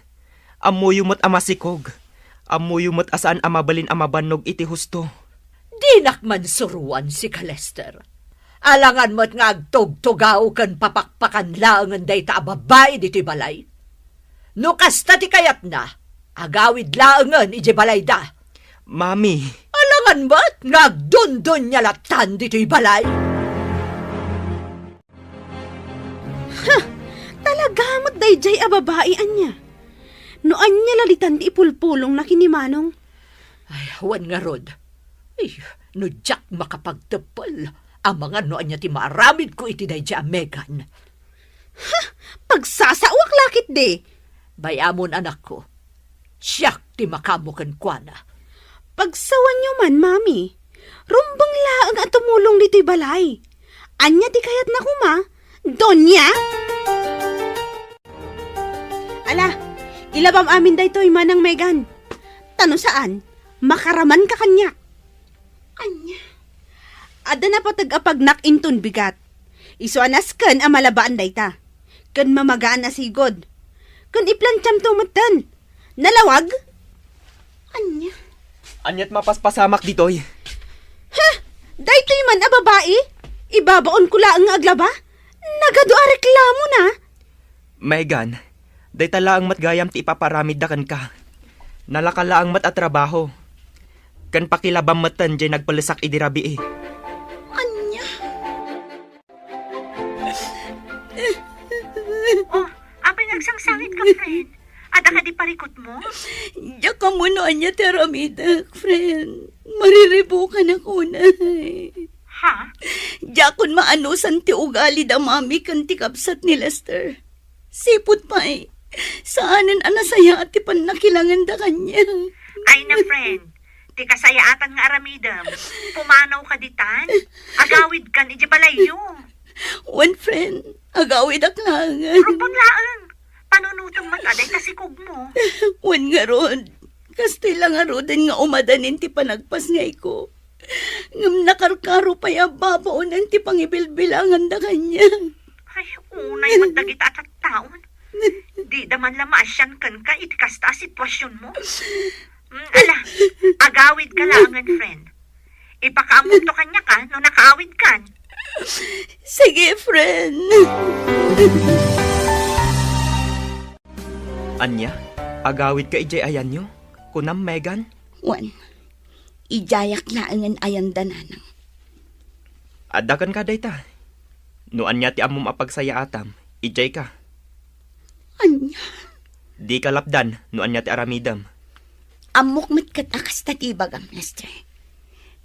Ammoyo met a masikog. Ammoyo met a saan a mabalin a mabannog iti husto. Dinak man suroan sika, Lester. Alangan met nga agtugtugaw ken papakpakan laengen dayta a babai ditoy balay. No kasta ti kayatna, agawid laengen idiay balayda. Mami. Alangan met nga agdundunia lattan ditoy balay. Ha! Talaga met daydiay a babai, ania? No ania la ditan ti ipulpulongna ken ni Manong? Ay, wen ngarud. Ay, no diak makapagteppel, amangan no ania ti maaramidko iti daydiay a Megan. Ha! Pagsasaoak la ketdi. Bay-amon, anakko. Siak ti makaammo kenkuana. Pagsawanyo man, Mami. Rumbeng laeng a tumulong ditoy balay. Ania ti kayatna koma, Doña? Ala, ilabam amin daytoy, Manang Megan. Ta no saan, makaramanka kaniak. Ania? Adda napateg a pagnak inton bigat. Isu a nasken a malabaan dayta. Ken mamagaan a sigud. Ken iplantiamto metten. Nalawag? Ania? Aniat mapaspasamak ditoy? Ha? Daytoy man a babai? Ibabaonko laeng nga aglaba? Nagadu a reklamona. Megan, dayta laeng met gayam ti ipaparamidda kenka. Nalaka laeng met a trabaho. Ken pakilabam metten diay nagpellesak idi rabii. Ania? Oh, apay nga agsangsangit ka, friend? Adda kadi parikutmo? Diak ammo no ania ti aramidek, friend. Mariribukanak unay. Ha? Diakon maanusan ti ugali da Mami ken ti kabsat ni Lester. Sipud pay, saanen a nasayaat ti pannakilanganda kaniak. Ay na, friend. Ti kasayaatan nga aramidem, pumanawka ditan. Agawidkan idiay balayyo. Wen, friend, agawidak laengen. Rumbeng laeng. Panunotem met a dayta sikogmo. Wen ngarud, kastoy la ngaruden nga umadanin ti panagpasngayko. Ngem nakarkaro pay a babaonen ti pangibilbilanganda kaniak. Ay, unay met dagita a tattaon. Dida man la maasian kenka iti kasta a situasionmo. Mm, ala, agawidka laengen, friend. Ipakaammoto kaniak a no nakaawidkan. Sige, friend. Ania? Agawidka idiay ayanyo? Kunam, Megan? Wen, idiayak laengen ayanda, nanang. Adda kenka dayta. No ania ti ammom a pagsayaatam, idiayka. Ania? Dika lapdan no ania ti aramidem. Ammok met ket a kasta ti ibagam, Lester.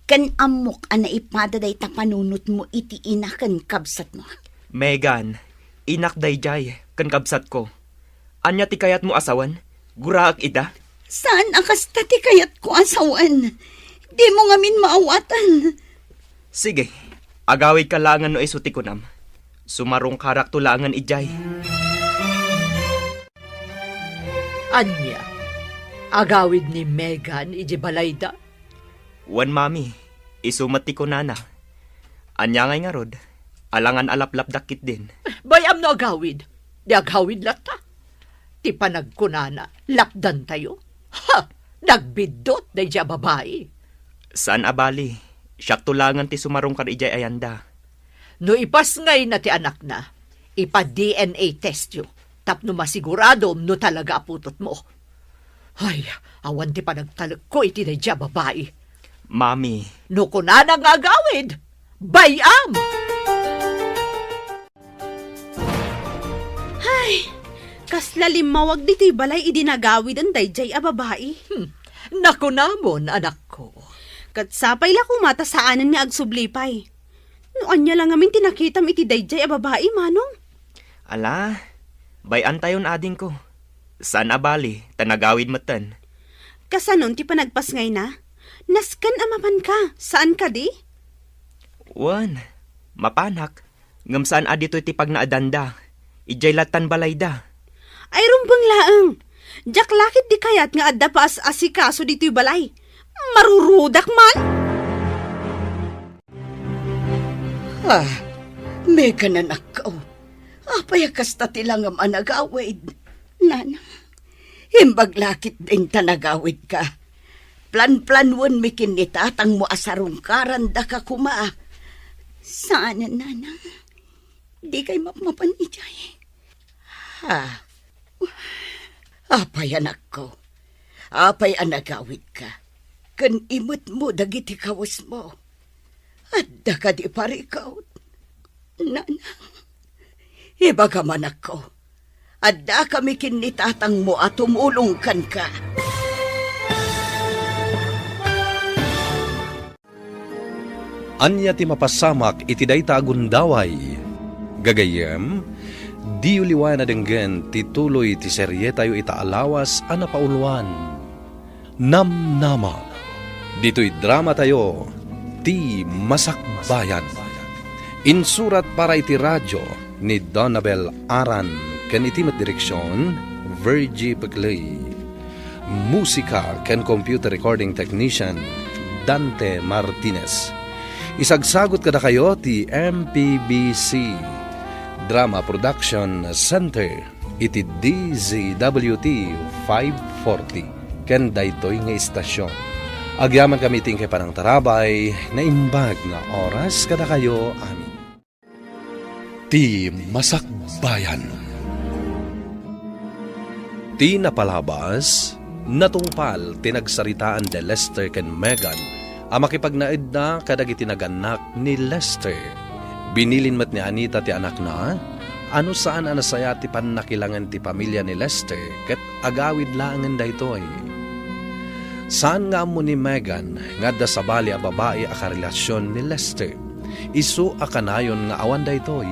Ken ammok a naipada dayta panunotmo iti ina ken kabsatmo. Megan, inak daydiay ken kabsatko. Ania ti kayatmo a sawen? Guraek ida? Saan a kasta ti kayatko a sawen. Dimo ngamin maawatan. Sige, agawidka laengen no isu ti kunam. Sumarungkarakto laengen idiay. Ania? Agawid ni Megan idiay balayda? Wen, Mami, isu met ti kunana. Ania ngay ngarud? Alangan a laplapdak ketdin. Bay-am no agawid. Di agawid latta. Ti panagkunana, lapdantayo. Ha! Nagbiddut daydiay a babai. Saan a bali, siakto laengen ti sumarungkar idiay ayanda. No ipasngayna ti anakna, ipa-D N A testyo tapno masiguradom no talaga a putotmo. Ay, awan ti panagtalekko iti daydiay a babai. Mami. No kunana nga agawid, bay-am! Ay, kasla limmawag ditoy balay idi nagawiden daydiay a babai. Hmm, nakunamon, anakko. Ket sapay la koma ta saanen nga agsubli pay. No ania la ngamin ti nakitam iti daydiay a babai, Manong? Ala, bay-antayon, adingko. Saan a bali, ta nagawid metten. Kasanon ti panagpasngayna? Nasken a mapanka, saan kadi? Wen, mapanak. Ngem saan a ditoy ti pagnaedanda. Idiay lattan balayda. Ay, rumbeng laeng. Diak la ketdi kayat nga adda paas-asikaso ditoy balay. Marurudak man. Ah, Megan, anakko. Apay a kasta ti langam a nagawid? Nanang, imbag la ketdin ta nagawidka. Planplanuenmi ken ni tatangmo a sarungkarandaka koma. Saanen, Nanang. Dikay mapmapan idiay. Ha? Apay, anakko? Apay a nagawidka? Ken imetmo dagiti kawesmo. Adda kadi parikut? Nanang, ibagam, anakko. Addakami ken ni tatangmo a tumulong kenka. Ania ti mapasamak iti dayta a gundaway? Gagayyem, diyo liwayan a denggen ti tuloy ti serietayo ita a lawas a napauluan, Namnama. Ditoy dramatayo, Ti Masakbayan. Insurat para iti radio ni Donabel Aran ken iti met direksion, Virgie Peclay. Musika ken computer recording technician, Dante Martinez. Isagsagut kadakayo ti M P B C Drama Production Center iti D Z W T five forty ken daytoy nga istasion. Agyamankami iti inkay panangtarabay, naimbag nga oras kadakayo amin. Ti Masakbayan. Ti napalabas, natungpal ti nagsaritaan da Lester ken Megan a makipagnaedda kadagiti nagannak ni Lester. Binilin met ni Anita ti anakna a no saan a nasayaat ti pannakilangen ti pamilia ni Lester ket agawid laengen daytoy. Saan nga ammo ni Megan nga adda sabali a babai a karelasion ni Lester. Isu a kanayon nga awan daytoy.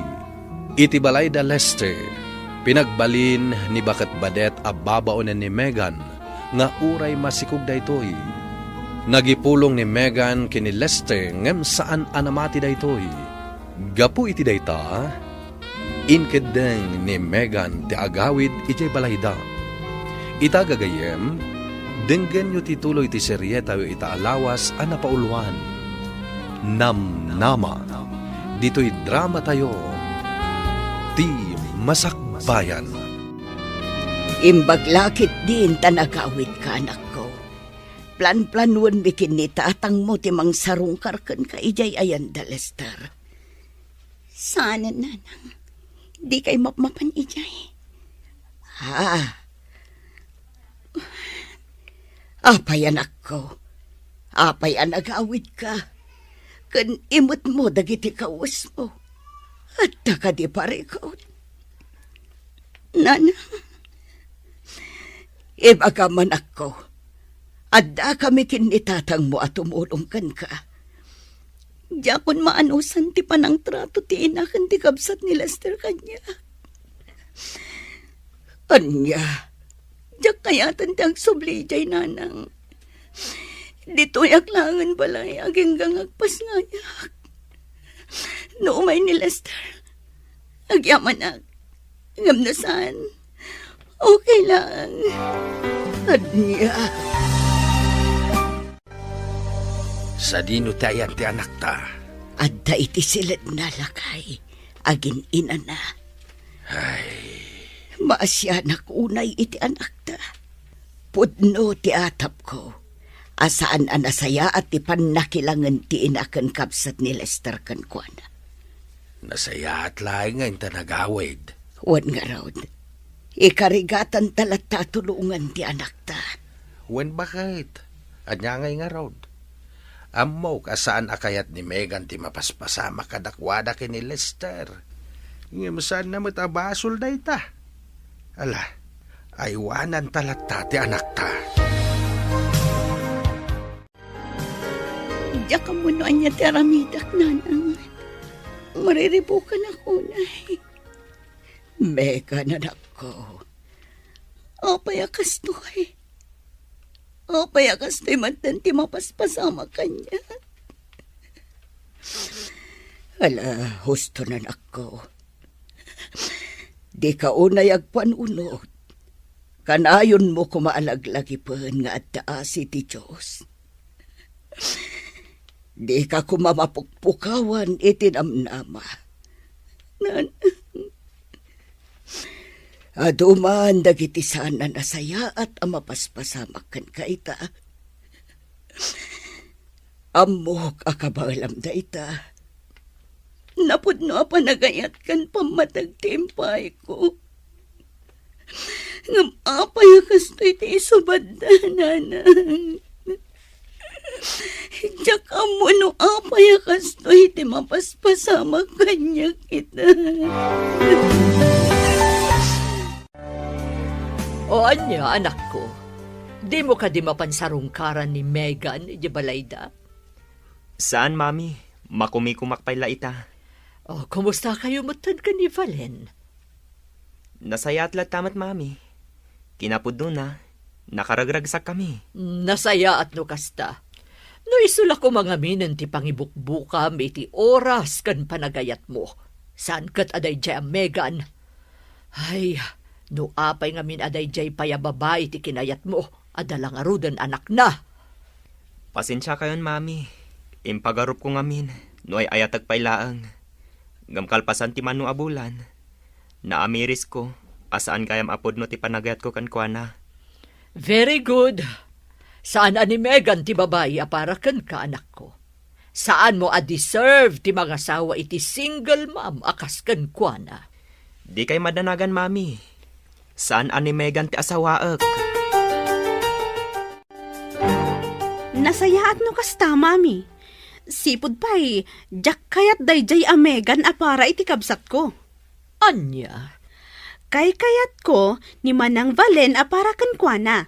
Iti balay da Lester, pinagbalin ni baketbadet a babaonen ni Megan nga uray masikog daytoy. Nagipulong ni Megan ken ni Lester ngem saan a namati daytoy. Gapu iti dayta, inkeddeng ni Megan ti agawid idiay balayda. Ita gagayyem, denggenyo ti tuloy ti serietayo ita a lawas a napauluan, Namnama, ditoy dramatayo, Ti Masakbayan. Imbag la ketdin ta nagawidka, anakko. Planplanuenmi ken ni tatangmo ti mangsarungkar kenka idiay ayan da Lester. Saanen, Nanang. Dikay mapmapan idiay. Ah. Apay, anakko? Apay a nagawidka? Ken imetmo dagiti kawesmo. Adda kadi parikut? Nanang, ibagam, anakko, addakami ken ni tatangmo a tumulong kenka. Diakon maanusan ti panangtrato ti ina ken ti kabsat ni Lester kaniak. Ania, diak kayaten ti agsubli idiay, Nanang. Ditoyak laengen balay agingga nga agpasngayak. No umay ni Lester, agyamanak. Ngem no saan, okay lang. Ania. Sadino ti ayan ti anakta? Adda iti siledna, lakay, agin-inana. Ay. Maasianak unay iti anakta. Pudno ti atapko a saan a nasayaat ti pannakilangen ti ina ken kabsat ni Lester kenkuana. Nasayaat laeng nga inta nagawid. Wen ngarud, ikarigatanta latta a tulongan ti anakta. Wen baket? Ania ngay ngarud? Ammok a saan a kayat ni Megan ti mapaspasamak kadakuada ken ni Lester. Ngem saanna met a basol dayta. Ala, aywananta latta ti anakta. Diak ammo no ania ti aramidak, Nanang. Mariribukanak unay. Megan, anakko. Apay a kastoy? Apay a kastoy manen ti mapaspasamak kaniak? Ala, husto, anakko. Dika unay agpanunot. Kanayonmo koma a laglagipen nga adda asi ti Dios. Dika koma mapukpukawan iti namnama. Nan-, Adu man dagiti saan a nasayaat a mapaspasamak kenka ita. Ammok a kabaelam dayta. Napudno a panagayat ken pammateg ti impayko. Ngem apay a kastoy ti isubadda, nanang? Diak ammo no apay a kastoy ti mapaspasamak kaniak ita. O ania, anakko? Dimo kadi mapan sarungkaran ni Megan idiay balayda? Saan, Mami. Makumikumak pay la ita. O, kumusta kayo metten ken ni Valen? Nasayaat latta met, Mami. Kinapudnona, nakaragragsakkami. Nasayaat no kasta. No isu la koma ngaminen ti pangibukbukam iti oras ken panagayatmo, saan ket a daydiay a Megan. Ay, no apay ngamin a daydiay pay a babai ti kinayatmo, adda la ngaruden anakna. Pasensiakayon, Mami. Impagarupko ngamin no ay-ayatek pay laeng. Ngem kalpasan ti mano a bulan, naamirisko a saan gayam a pudno ti panagayatko kenkuana. Very good. Saan a ni Megan ti babai a para kenka, anakko. Saanmo a deserve ti mangasawa iti single mom a kas kenkuana. Dikay madanagan, Mami. Saan a ni Megan ti asawaek. Nasayaat no kasta, Mami. Sipud pay, diak kayat daydiay a Megan a para iti kabsatko. Ania? Kaykayatko ni Manang Valen a para kenkuana.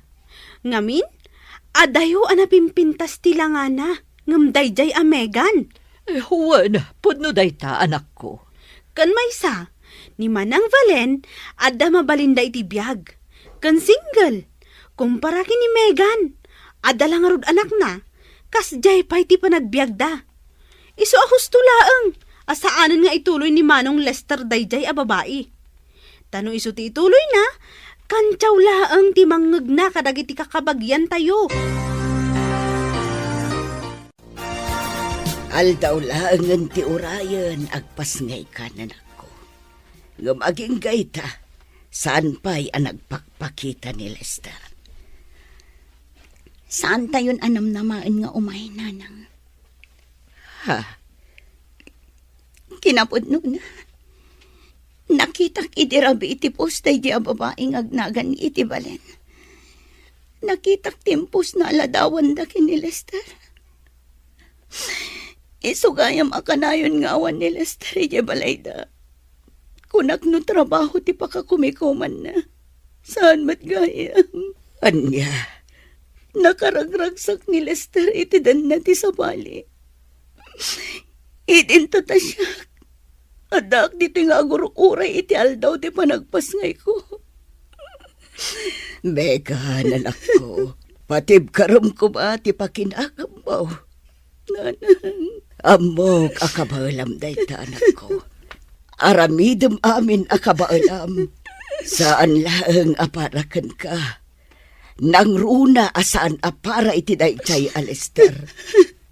Ngamin, adayo a napimpintas ti langana ngem daydiay a Megan. Eh, wen, pudno dayta, anakko. Ken maysa, ni Manang Valen, adda mabalinda iti biag. Ken single. Kumpara ken ni Megan, adda la ngarud anakna, kasdiay pay ti panagbiagda. Isu a husto laeng a saanen nga ituloy ni Manong Lester daydiay a babai. Ta no isu ti ituloyna, kantiaw laeng ti mangngegna kadagiti kakabagiantayo. Aldaw laengen ti urayen, agpasngayka, nanakko. Ngem agingga ita, saan pay a nagpakpakita ni Lester. Saantayon a namnamaen nga umay, nanang. Ha? Kinapudnona, nakitak idi rabii iti post daydi a babai nga agnagan iti balen. Nakitak ti impostna a ladawanda ken ni Lester. Isu gayam a kanayon nga awan ni Lester idiay balayda. Kunak no trabaho ti pakakumikumanna. Saan met gayam. Ania? Nakaragragsak ni Lester iti danna ti sabali. Idin ta ta siak, addaak ditoy nga aguruk-uray iti aldaw ti panagpasngayko. Megan, anakko, patibkarem koma ti pakinakammo. Nanang. Ammok a kabaelam dayta, anakko. Aramidem amin a kabaelam. Saan laeng a para kenka. Nangruna a saan a para iti daydiay a Lester.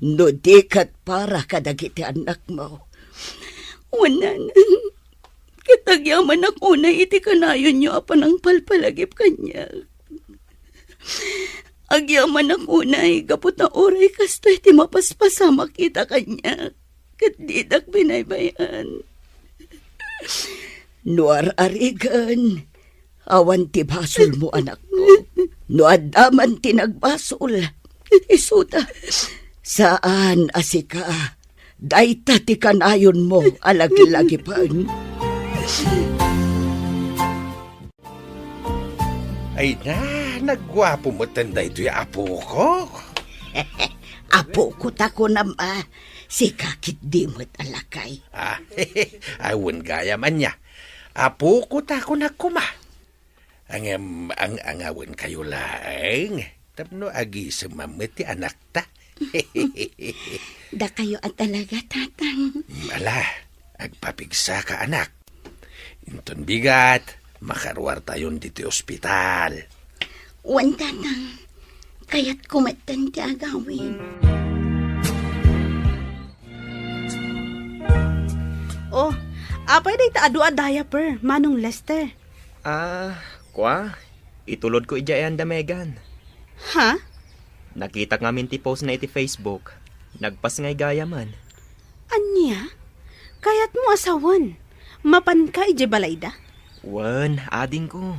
No di ket para kadagiti annakmo. Wen, nanang. Ket agyamanak unay iti kanayonyo a panangpalpalagip kaniak. Agyamanak unay gapu ta uray kastoy ti mapaspasamak ita kaniak, ket didak binaybay-an. No ar-arigen, awan ti basolmo, anakko. No adda man ti nagbasol, isuda. Saan a sika. Dayta ti kanayonmo a laglagipen. Ay na, nagguapo metten daytoy a apoko. Apoko ta kunam a, sika ketdi met a lakay. Ah, awan gayam ania. Apoko ta kunak koma. Ngem ang-angawenkayo laeng tapno agisemam met ti anakta. Dakayo a talaga, Tatang. Mm, ala, agpapigsaka, anak. Inton bigat, Makaruartayon ditoy ospital. Wen, Tatang. Kayatko metten ti agawid. Oh, apay dayta adu a diaper, Manong Lester? Ah, kua, itulodko idiay ayan da Megan. Ha? Nakitak ngamin ti postna iti Facebook. Nagpasngay gayamen. Ania? Kayatmo a sawen? Mapanka idiay balayda? Wen, adingko.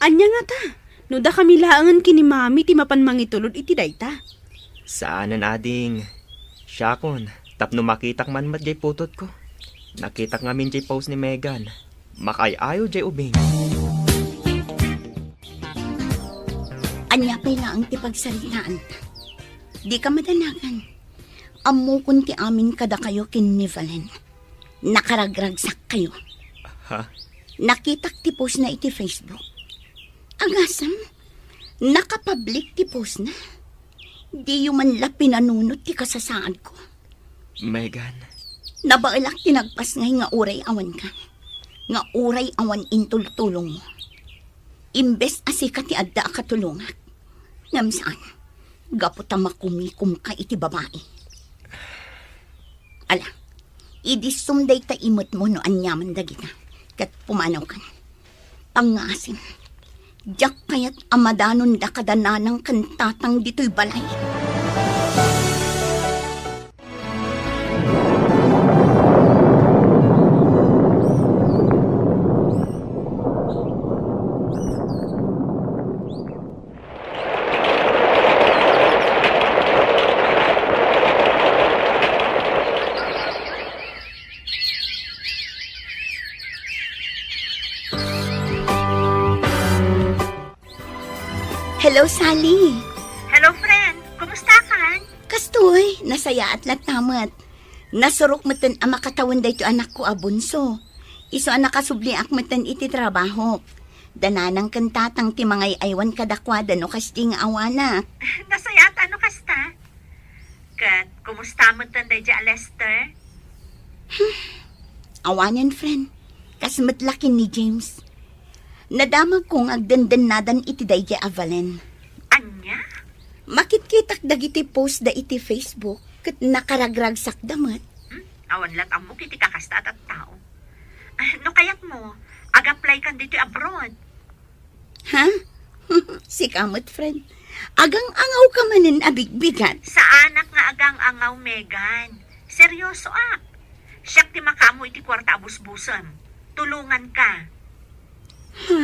Ania ngata? No dakami laengen ken ni Mami ti mapan mangitulod iti dayta? Saanen, ading. Siakon, tapno makitak man met jay putotko. Nakitak ngamin jay post ni Megan. Makaay-ayo jay ubing. Ania pay laeng ti pagsaritaanta? Dika madanagan. Ammokon ti amin kadakayo ken ni Valen. Nakaragragsakkayo. Ha? Nakitak ti postna iti Facebook. Agasem, nakapublic ti postna. Diyo man la pinanunot ti kasasaadko. Megan. Nabaelak ti nagpasngay nga uray awanka. Nga uray awan intultulongmo. Imbes a sika ti adda a katulongak. Ngem saan, gapu ta makumikomka iti babai. Ala, idissum dayta imetmo no aniaman dagita, ket pumanawkan. Pangngaasim, diak kayat a madanonda kada nanang ken tatang ditoy balay. Hello, Sally. Hello, friend. Kumusta kan? Kastoy, nasayaat latta met. Nasurok metten a makatawen daytoy anakko a bunso. Isu a nakasubliak metten iti trabahok. Da nanang ken tatang ti mangay-aywan kadakuada no kasdi nga awanak. Nasayaat no kasta. Ket kumusta metten daydiay a Lester? Awanen, friend. Kas met la ken ni James. Nadamagko nga agdendennadan iti daydiay a Valen. Ania? Makitkitak dagiti post da iti Facebook ket nakaragragsakda met. Hmm? Awan lat ammok iti kakasta a tattao. Ah, no kayatmo, ag-apply kan ditoy abroad. Ha? Sika met, friend. Agang-angaw ka manen a bigbigat. Saanak nga agang-angaw, Megan. Seryosoak. Siak ti makaammo iti kuarta a busbusem. Tulonganka. Ha?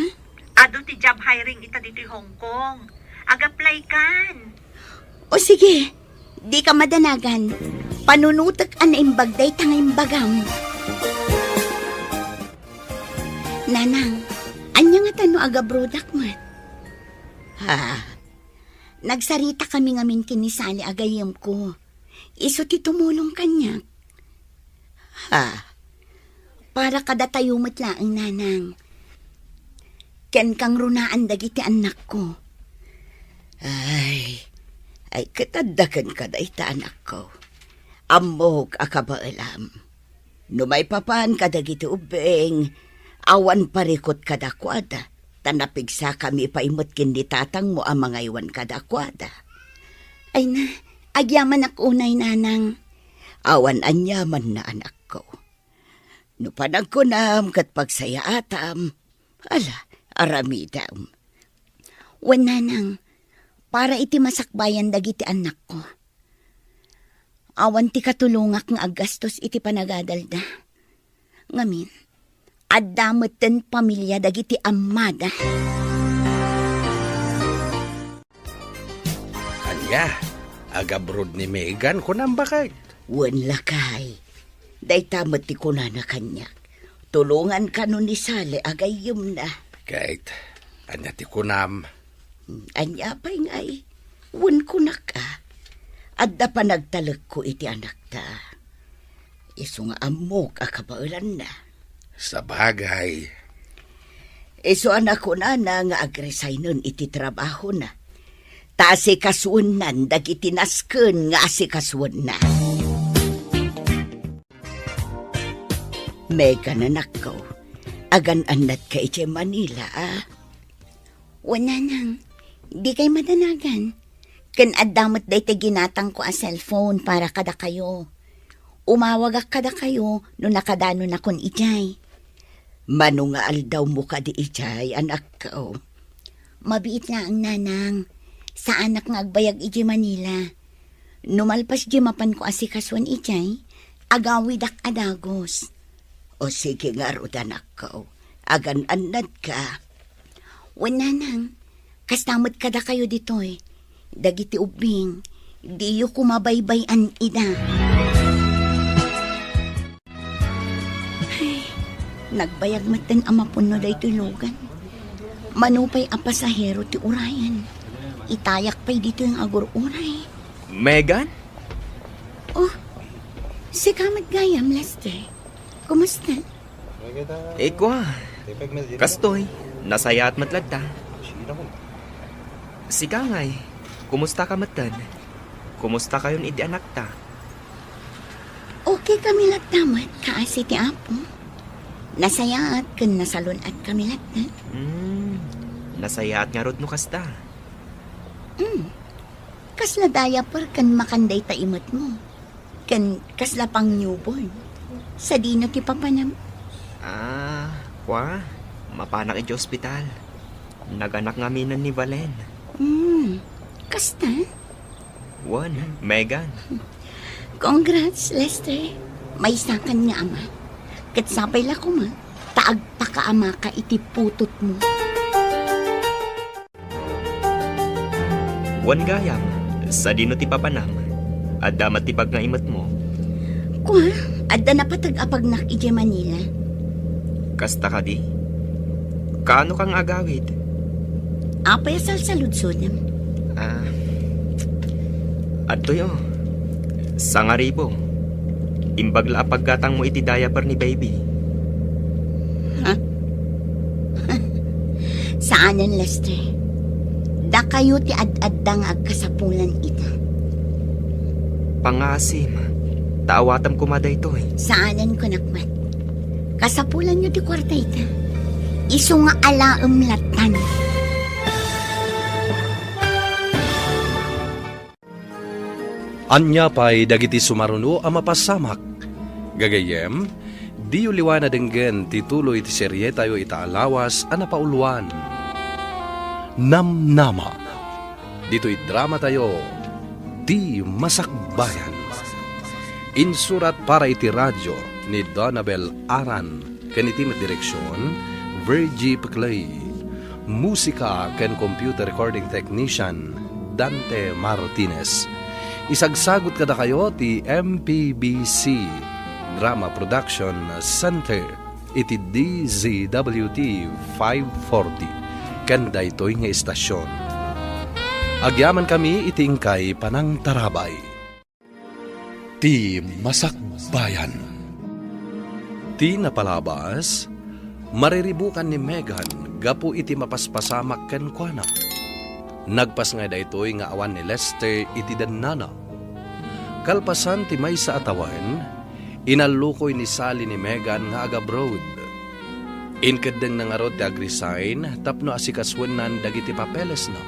Adu ti job hiring ita ditoy Hong Kong. Ag-apply kan. O sige, dika madanagan. Panunotek a naimbag dayta nga imbagam. Nanang, ania ngata no agabrodak met? Ha? Nagsarita kami ngamin ken ni Sally a gayyemko. Isu ti tumulong kaniak. Ha? Para kadatayo met laeng, nanang. Ken kangrunaan dagiti annakko. Ay, ay, ket adda kenka dayta, anakko. Ammok a kabaelam. No maipapan kadagiti ubbing, awan parikut kadakuada, ta napigsakami pay met ken ni tatangmo a mangaywan kadakuada. Ay na, agyamanak unay, nanang. Awan aniamanna, anakko. No panagkunam ket pagsayaatam, ala, aramidem. Wen, nanang, para iti masakbayan dagiti annakko. Awan ti katulongak nga aggastos iti panagadalda. Ngamin, adda metten pamilia dagiti ammada. Ania? Agabroad ni Megan, kunam, baket? Wen, lakay. Dayta met ti kunana kaniak. Tulongan kano ni Sally a gayyemna. Ket, ania ti kunam? Hmm, ania pay ngay? Wen, kunak a, adda panagtalekko iti anakta. Isu nga ammok a kabaelanna. Sabagay. Isu a nakunana nga agresignen iti trabahona. Ta asikasuennan dagiti nasken nga asikasuenna. Megan, anakko, Agan-annadka idiay Manila, a? Wen, nanang, dikay madanagan. Ken adda met daytoy ginatangko a cellphone para kadakayo. Umawagak kadakayo no nakadanonakon idiay. Mano nga aldawmo kadi idiay, anakko? Mabiit laeng, nanang. Saanak nga agbayag idiay Manila. No malpas diay mapanko asikasuen idiay, agawidak a dagus. O sige ngarud, anakko. Agan-annadka. Wen, nanang, kasta met kadakayo ditoy. Dagiti ubbing, diyo koma baybay-an ida. Ay, nagbayag metten a mapunno daytoy lugan. Mano pay a pasahero ti urayen. Itayak pay ditoy nga agur-uray. Megan? Oh, sika met gayam, Lester. Kumusta? Ikwa, kastoy, nasayaat met latta. Sika ngay, kumusta ka metten? Kumusta kayon idi anakta? Okay kami latta met, kaasi ti Apo. Nasayaat ken nasalun-at kami latta. Hmm, nasayaat ngarud no kasta. Hmm. Kasla diaper ken makan dayta imetmo. Ken kasla pang newborn. Sadino ti papanam? Ah, kwa, mapanak iti ospital. Naganak ngaminen ni Valen. Hmm, kasta? Wen, Megan. Congrats, Lester. Maysakan nga ama. Ket sapay la koma, ta agpakaamaka iti putotmo. Wen gayam, sadino ti papanam? Adda met ti pagngaimetmo? Kua, adda napateg a pagnak idiay Manila. Kasta kadi? Kaano ka nga agawid? Apay a salsaludsodem? Ah, adtoy, oh. Sangaribu. Imbag la a paggatangmo iti diaper ni baby. Ha? Saanen, Lester. Dakayo ti ad-adda nga agkasapulan ita. Pangaasim, ta awatem koma daytoy. Saanen, kunak met. Kasapulanyo ti kuarta ita. Isu nga alaem lattan. Ania pay dagiti sumaruno a mapasamak? Gagayyem, diyo liwan a denggen ti tuloy ti serietayo ita a lawas a napauluan, Namnama. Ditoy dramatayo, Ti Masakbayan. Insurat para iti radio ni Donabel Aran. Ken iti met direksion, Virgie Peclay. Musika ken computer recording technician, Dante Martinez. Isagsagut kadakayo ti M P B C Drama Production Center iti D Z W T five forty ken daytoy nga istasyon. Agyamankami iti inkay panangtarabay. Ti Masakbayan. Ti napalabas, mariribukan ni Megan gapu iti mapaspasamak kenkuana. Nagpasngay daytoy nga awan ni Lester iti dennana. Kalpasan ti maysa a tawen, inallukoy ni Sally ni Megan nga agabroad. Inkeddengna ngarud ti ag-resign tapno asikasuennan dagiti papelesna.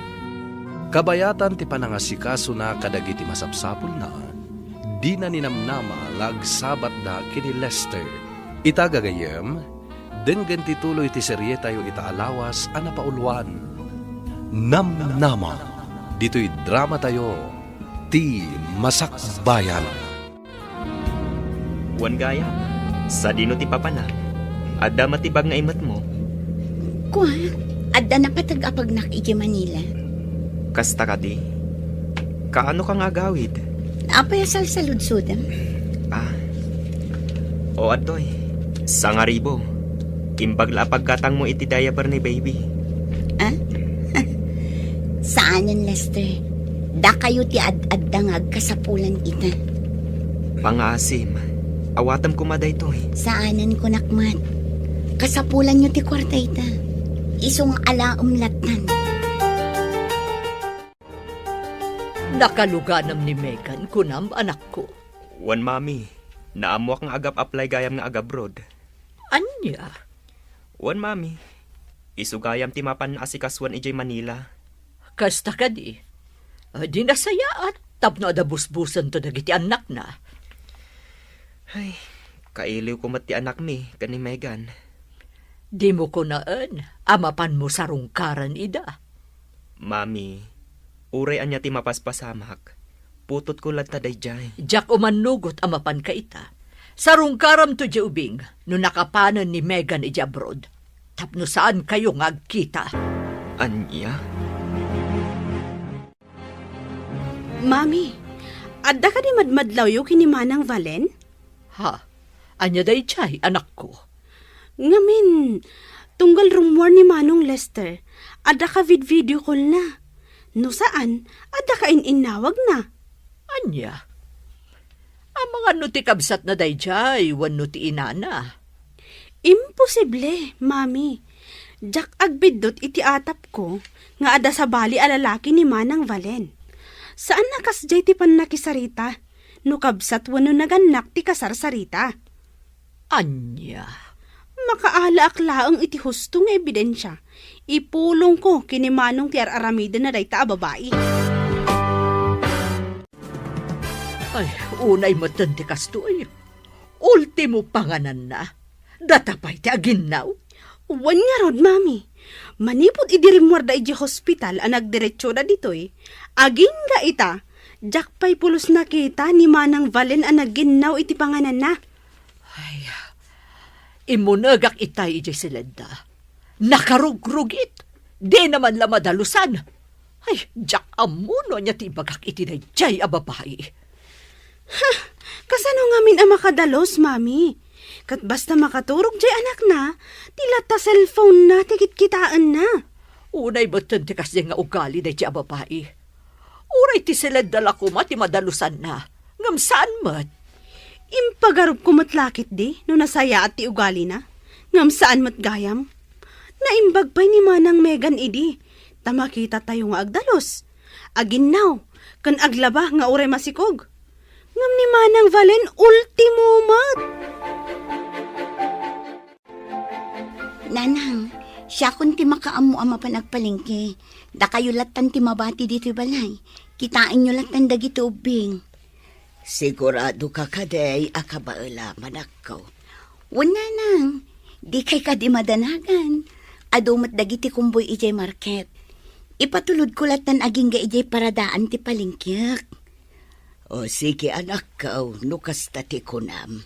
Kabayatan ti panangasikasona kadagiti masapsapulna, dina ninamnama nga agsabatda ken ni Lester. Ita gagayyem, denggen ti tuloy ti serietayo ita a lawas a napauluan, Namnama, ditoy dramatayo, Ti Masakbayan. Wen gayam, sadino ti papanam? Adda met ti pagngaimetmo? Kua, adda napateg a pagnak idiay Manila. Kasta kadi? Kaano ka nga agawid? Apay a salsaludsodem? Ah. O, adtoy. Sangaribo. Imbag la a paggatangmo iti diaper ni baby. Ah? Saanen, Lester. Dakayo ti ad-adda nga agkasapulan ita. Pangaasim, awatem koma daytoy. Saanen, kunak met. Kasapulanyo ti kuarta ita. Isu nga alaem lattan. Nakaluganam ni Megan, kunam, anakko? Wen, Mami. Naammoak nga agap-apply gayam nga agabroad. Ania? Wen, Mami. Isu gayam ti mapan asikasuan idiay Manila. Kasta kadi. Di nasayaat tapno adda busbusento dagiti annakna. Ay, kailiwko met ti anakmi ken ni Megan. Dimo kunaen a mapanmo sarungkaran ida. Mami, uray ania ti mapaspasamak, putotko latta daydiay. Diak umannugot a mapanka ita. Sarungkaramto diay ubing no nakapanen ni Megan idiay abroad. Tapno saankayo nga agkita. Ania? Mami, adda kadi madmadlawyo ken ni Manang Valen? Ha? Ania daydiay, anakko? Ngamin, tunggal rummuar ni Manong Lester, adda ka vid-video call na. No saan, adda ka in-innawag na. Ania? Amangan no ti kabsatna daydiay wenno ti inana? Imposible, Mami. Diak agbiddut iti atapko nga adda sabali a lalaki ni Manang Valen. Saan a kasdiay ti pannakisarita no kabsat wenno nagannak ti kasarsarita. Ania? Makaalaak laeng iti husto nga ebidensia. Ipulongko ken ni Manong ti ar-aramidenna dayta a babai. Ay, unay metten ti kastoy. Ultimo pangananna. Data pay ti aginnaw? Wen ngarud, Mami. Manipud idi rimmuarda idiay hospital a nagdiretsoda ditoy, agingga ita, diak pay pulos nakita ni Manang Valen a nagginnaw iti pangananna. Ay, immunegak itay idiay siledda. Nakarugrugit. Dina man la madalusan. Ay, diak ammo no ania ti ibagak iti daydiay a babai. Ha, kasano ngamin a makadalus, Mami? Ket basta makaturog diay anakna, ti latta cellphone-na ti kitkitaenna. Unay metten ti kasdiay nga ugali daydiay a babai. Uray ti siledda la koma ti madalusanna, ngem saan met. Impagarupko met la ketdi no nasayaat ti ugalina, ngem saan met gayam. Naimbag pay ni Manang Megan idi, ta makitatayo nga agdalus, aginnaw, ken aglaba nga uray masikog. Ngem ni Manang Valen, ultimo met. Nanang, siakon ti makaammo a mapan agpalengke. Dakayo lattan ti mabati ditoy balay. Kitaenyo lattan dagiti ubbing. Siguradoka kadi a kabaelam, anakko? Wen, nanang, dikay kadi madanagan. Adu met dagiti kumboy idiay market. Ipatulodko lattan agingga idiay paradaan ti palengkiek. O, sige, anakko, no kasta ti kunam.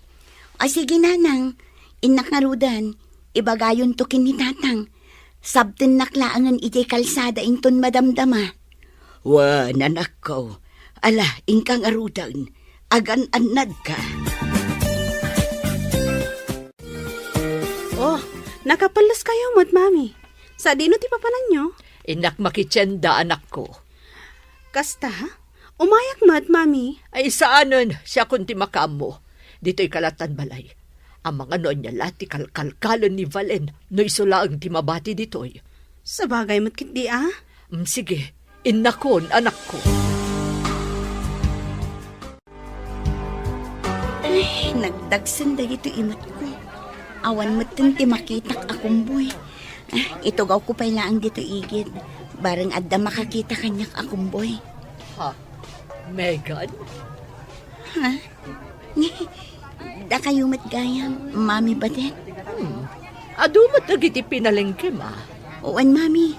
O, sige, nanang, innak ngaruden, ibagayonto ken ni tatang. Sabtennak laengen idiay kalsada inton madamdama. Wen, anakko, ala, inka ngaruden, agan-annadka. Oh, nakapelleskayo met, Mami. Sadino ti papananyo? Innak makitienda, anakko. Kasta? Umayak met, Mami. Ay, saanen, siakon ti makaammo. Ditoy ka lattan balay. Amangan no ania la ti kalkalkalen ni Valen no isu laeng ti mabati ditoy. Sabagay met ketdi a? Mm, sige, innakon, anakko. Ay, nagdagsen dagitoy imatko. Awan metten ti makitak a kumboy. Ah, itugawko pay laeng ditoy igid. Bareng adda makakita kaniak a kumboy. Ha? Megan? Ha? Dakayo met gayam, Mami Badet? Hmm. Adu met dagiti pinalengkem a? Wen, Mami.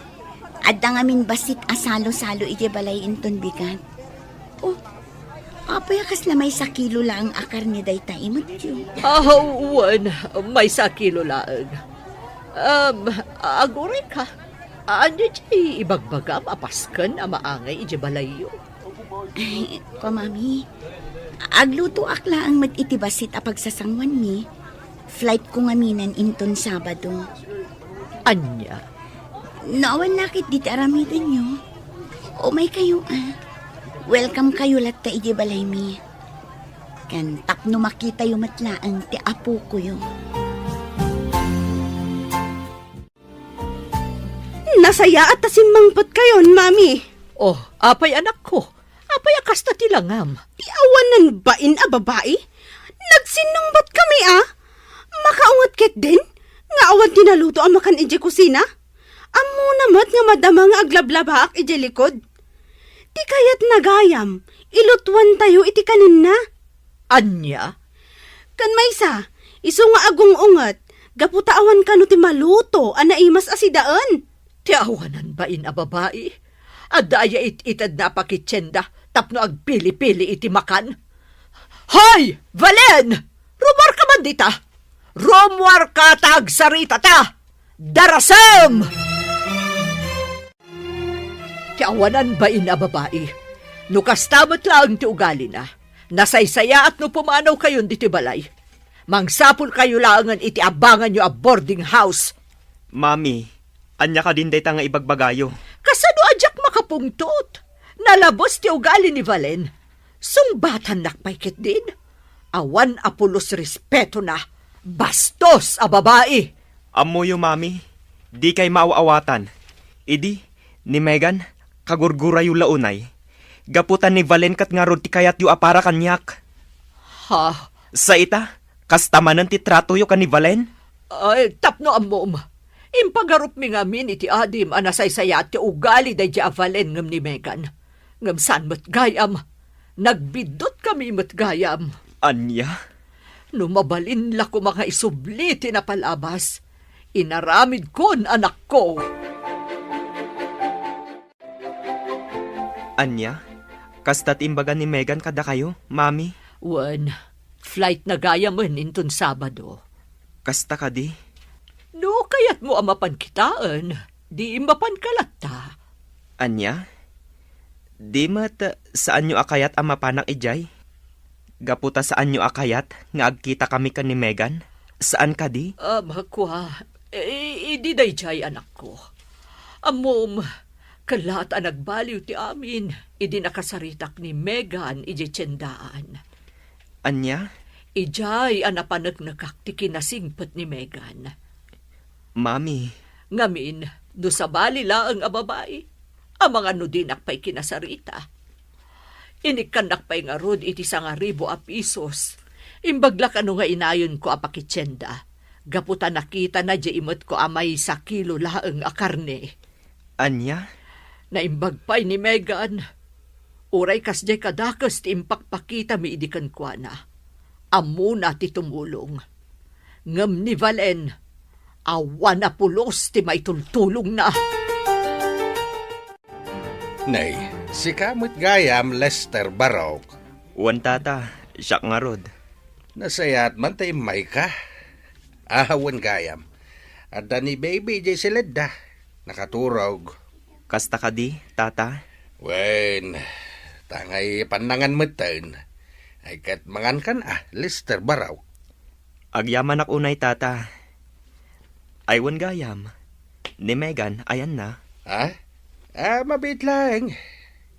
Adda ngamin bassit a salo-salo idiay balay inton bigat. Oh, apay a kasla maysa kilo laeng a karne dayta imatyo? Ah, wen, maysa a kilo laeng. Um, aguray ka. Ania ti ibagbagam a pasken a maangay idiay balayyo? Ay, Kwa Mami, aglutoak laeng met iti bassit a pagsasangoanmi. Flightko ngaminen inton Sabado. Ania? No awan la ketdi ti aramidenyo, umaykayo a. Welcome kayo latta idiay balaymi. Ken tapno makitayo met laeng ti apokoyo. Nasayaat ta simmangpetkayon, Mami. Oh, apay, anakko? Apay a kasta ti langam? Ti awanen bain a babai? Nagsinnungbatkami a? Makaunget ketdin nga awan ti naluto a makan idiay kusina? Ammona met nga madama nga aglablabaak idiay likod. Ti kayatna gayam, ilutuantayo iti kanenna. Ania? Ken maysa, isu nga agung-unget, gapu ta awan kano ti maluto a naimas a sidaen. Ti awanan bain a babai, adda aya it-itedna a pakitienda tapno agpili-pili iti makan? Hoy, Valen! Rumuarka man dita! Rumuarka ta agsaritata! Darasem! Ti awanan bain a babai, no kasta met laeng ti ugalina, nasaysayaat no pumanawkayon ditoy balay. Mangsapulkayo laengen iti abanganyo a boarding house. Mami, ania kadin dayta nga ibagbagayo? Kasano a diak makapungtot? Nalabes ti ugali ni Valen. Sungbatannak pay ketdin. Awan a pulos respetona. Bastos a babai! Ammoyo, Mami, dikay maaw-awatan. Idi, ni Megan, kagurgurayo la unay. Gapu ta ni Valen ket ngarud ti kayatyo a para kaniak. Ha? Sa ita, kasta manen ti tratoyo ken ni Valen? Ay, tapno ammom, impagarupmi ngamin iti adim a nasaysayaat ti ugali daydiay a Valen ngem ni Megan. Ngem saan met gayam, nagbiddut kami met gayam. Ania? No mabalin la koma nga isubli ti napalabas, inaramidkon, anakko. Ania? Kasta ti imbaga ni Megan kadakayo, Mami? Wen, flight na gayamen inton Sabado. Kasta kadi? No kayatmo a mapan kitaen, di mapanka latta. Ania? Di met saanyo a kayat a mapanak idiay? Gapu ta saanyo a kayat nga agkitakami ken ni Megan? Saan kadi? Ah, makua, i-, idi daydiay, anakko. Ammom, kellaat a nagbaliw ti amin idi nakasaritak ni Megan idiay tiendaan. Ania? Idiay a napaneknekak ti kinasingpet ni Megan. Mami. Ngamin, no sabali laeng a babai, amangan no dinak pay kinasarita. Inikkannak pay ngarud iti sangaribu a pisos. Imbag la kano nga inayonko a pakitienda, gapu ta nakitana diay imetko a maysa kilo laeng a karne. Ania? Naimbag pay ni Megan. Uray kasdiay kadakes ti impakpakitami idi kenkuana. Ammona ti tumulong. Ngem ni Valen, awan a pulos ti maitultulongna. Nay, sika met gayam, Lester Barok. Wen, Tata, siak ngarud. Nasayaat man ta immayka. Awan gayam. Adda ni baby idiay siledda. Nakaturog. Kasta kadi, Tata? Wen, tangay pannangan metten. Ay ket mangankan a, Lester Barok. Agyamanak unay, Tata. Ay wen gayam, ni Megan, ayanna? Ha? Ah, mabiit laeng.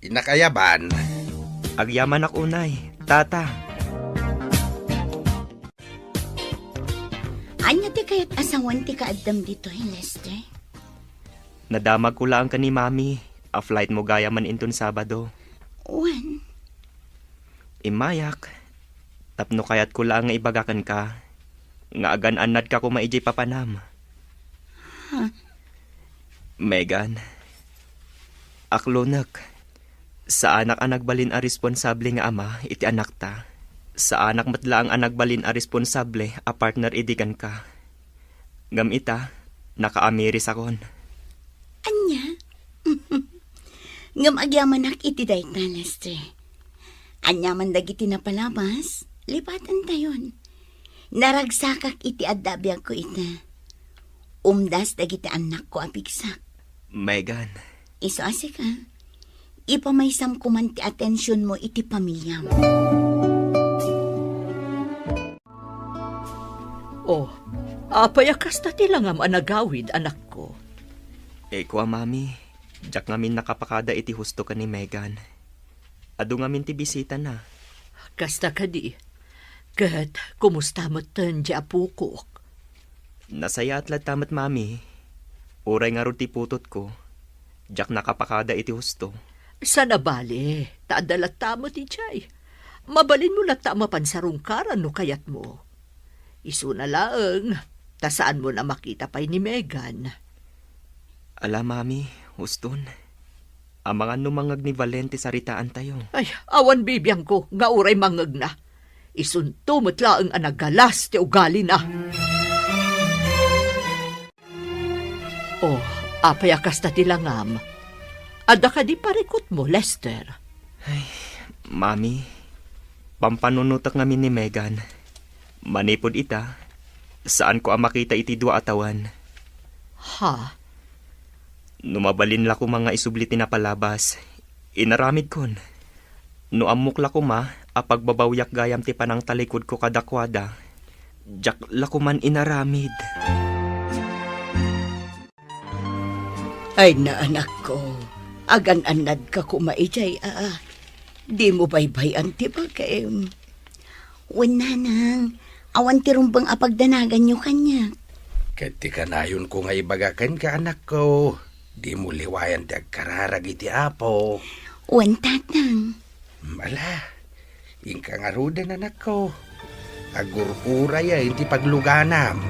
Innak ayaban. Agyamanak unay, Tata. Ania ti kayat a sawen ti kaaddam ditoy, Lester? Nadamagko laeng ken ni Mami a flightmo gayamen inton Sabado. Wen? Immayak, tapno kayatko laeng nga ibaga kenka nga agan-annadka koma idiay papanam. Ha? Megan, aklonek. Saanak a nagbalin a responsable nga ama iti anakta. Saanak met laeng a nagbalin a responsable a partner idi kenka. Ngem ita, nakaamirisakon. Ania? Ngem agyamanak iti dayta, Lester. Aniaman dagiti napalabas, lipatantayon. Naragsakak iti adda a biagko ita. Umdas dagiti annakko a pigsak. Megan. Isu a sika, ipamaysamko man ti atensionmo iti pamiliam. Oh, apay a kasta ti langam a nagawid, anakko? Eko a, Mami, diak ngamin nakapakada iti husto ken ni Megan. Adu ngamin ti bisitana. Kasta kadi. Ket kumusta metten ti apokok? Nasayaat latta met, Mami. Uray ngarud ti putotko, diak nakapakada iti husto. Saan a bale, ta adda latta met idiay. Mabalinmo latta a mapan sarungkaran no kayatmo. Isuna laeng, ta saanmon a makita pay ni Megan. Ala, Mami, uston. Amangan no mangngeg ni Valen ti saritaantayo. Ay, awan bibiangko nga uray mangngegna. Isunto met laeng a nagalas ti ugalina. Oh, apay a kasta ti langam? Adda kadi parikutmo, Lester? Ay, Mami, pampanunotek ngamin ni Megan. Manipud ita, saanko a makita iti dua a tawen. Ha? No mabalin la koma nga isubli ti napalabas, inaramidkon. No ammok la koma a pagbabawyak gayam ti panangtalikudko kadakuada, diak la koman inaramid. Ay, naanakko, agan-annadka koma idiay, a. Dimo baybay-an ti bagim. Wen, nanang, awan ti rumbeng a pagdanaganyo kaniak. Ket ti kanayonko nga ibaga kenka, anakko, dimo liwayan ti agkararag iti Apo. Wen, tatang. Ala, inka ngaruden, anakko. Agur-urayen ti pagluganam.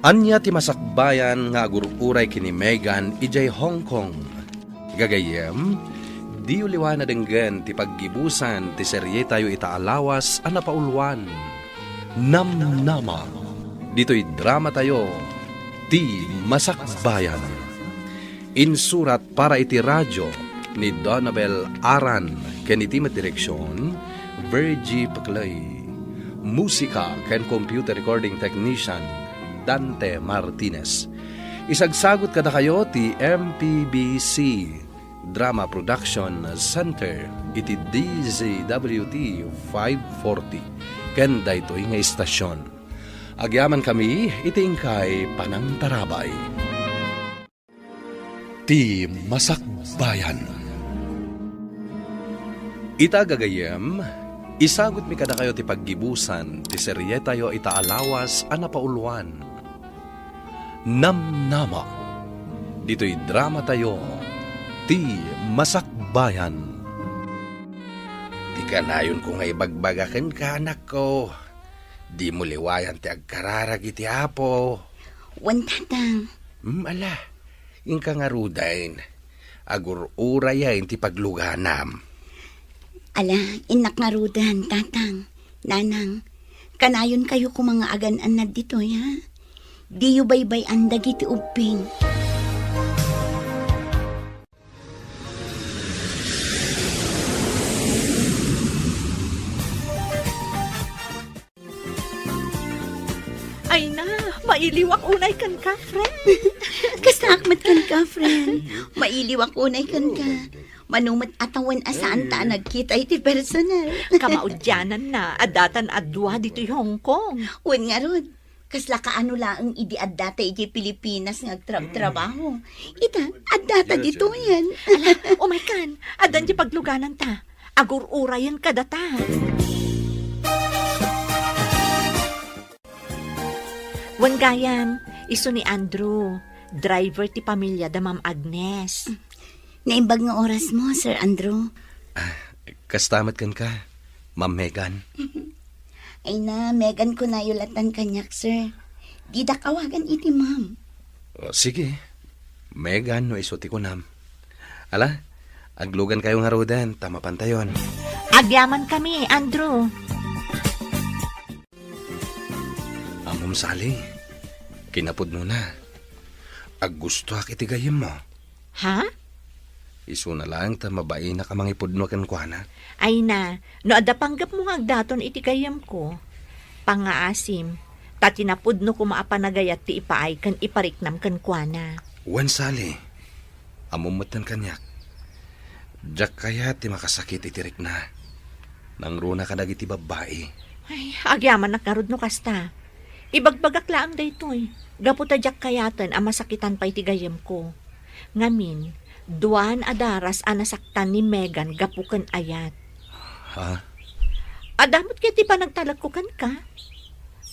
Ania ti masakbayan nga agur-uray ken ni Megan idiay Hong Kong? Gagayyem, diyo liwan a denggen ti paggibusan ti serietayo ita a lawas a napauluan, Namnama. Ditoy dramatayo, Ti Masakbayan. Insurat para iti radio ni Donabel Aran ken iti met direksion, Virgie Peclay. Musika ken computer recording technician, Dante Martinez. Isagsagut kadakayo ti M P B C Drama Production Center iti D Z W T five forty ken daytoy nga istasion. Agyamankami iti inkay panangtarabay. Ti Masakbayan. Ita, gagayyem, isagutmi kadakayo ti paggibusan ti serietayo ita a lawas a napauluan, Namnama. Ditoy dramatayo, Ti Masakbayan. Ti kanayonko nga ibagbaga kenka, anakko, dimo liwayan ti agkararag iti Apo. Wen, tatang. Hmm, ala, inka ngaruden. Agur-urayen ti pagluganam. Ala, innak ngaruden, tatang, nanang. Kanayonkayo koma nga agan-annad ditoy, ha? Diyo baybay-an dagiti ubbing. Ay na, mailiwak unay kenka, friend. Kastaak met kenka, friend. Mailiwak unay kenka. Mano met a tawen a saanta a nagkita iti personal. Kamaudiananna, adda tan a dua ditoy Hong Kong. Wen ngarud, kasla kaano laeng idi addata idiay Pilipinas nga agtrabtrabaho. Ita, addata ditoyen. Ala, umaykan, addan ti paglugananta. Agur-urayen kadata. Wen gayam, isu ni Andrew, driver ti pamiliada Ma'am Agnes. Naimbag nga orasmo, Sir Andrew. Ah, kasta met kenka, Ma'am Megan. Ay na, Megan kunayo latan kaniak, sir. Didak awagan iti ma'am. O, sige. Megan no isu ti kunam. Ala, aglugankayo ngaruden, ta mapantayon. Agyamankami, Andrew. Ammom, Sally, kinapudnona. Aggustoak iti gayyemmo. Ha? Isuna laeng ta mabainak a mangipudno kenkuana. Ay na, no adda panggepmo nga agdaton iti gayyemko, pangngaasim, ta ti napudno koma a panagayat ti ipaay ken ipariknam kenkuana. Wen, Sally, ammom metten kaniak. Diak kayat ti makasakit iti rikna. Nangruna kadagiti babbai. Ay, agyamanak ngarud no kasta. Ibagbagak laeng daytoy, gapu ta diak kayaten a masakitan pay ti gayyemko. Ngamin, duan a daras a nasaktan ni Megan gapu ken ayat. Ha? Adda met ket ti panagtalekko kenka.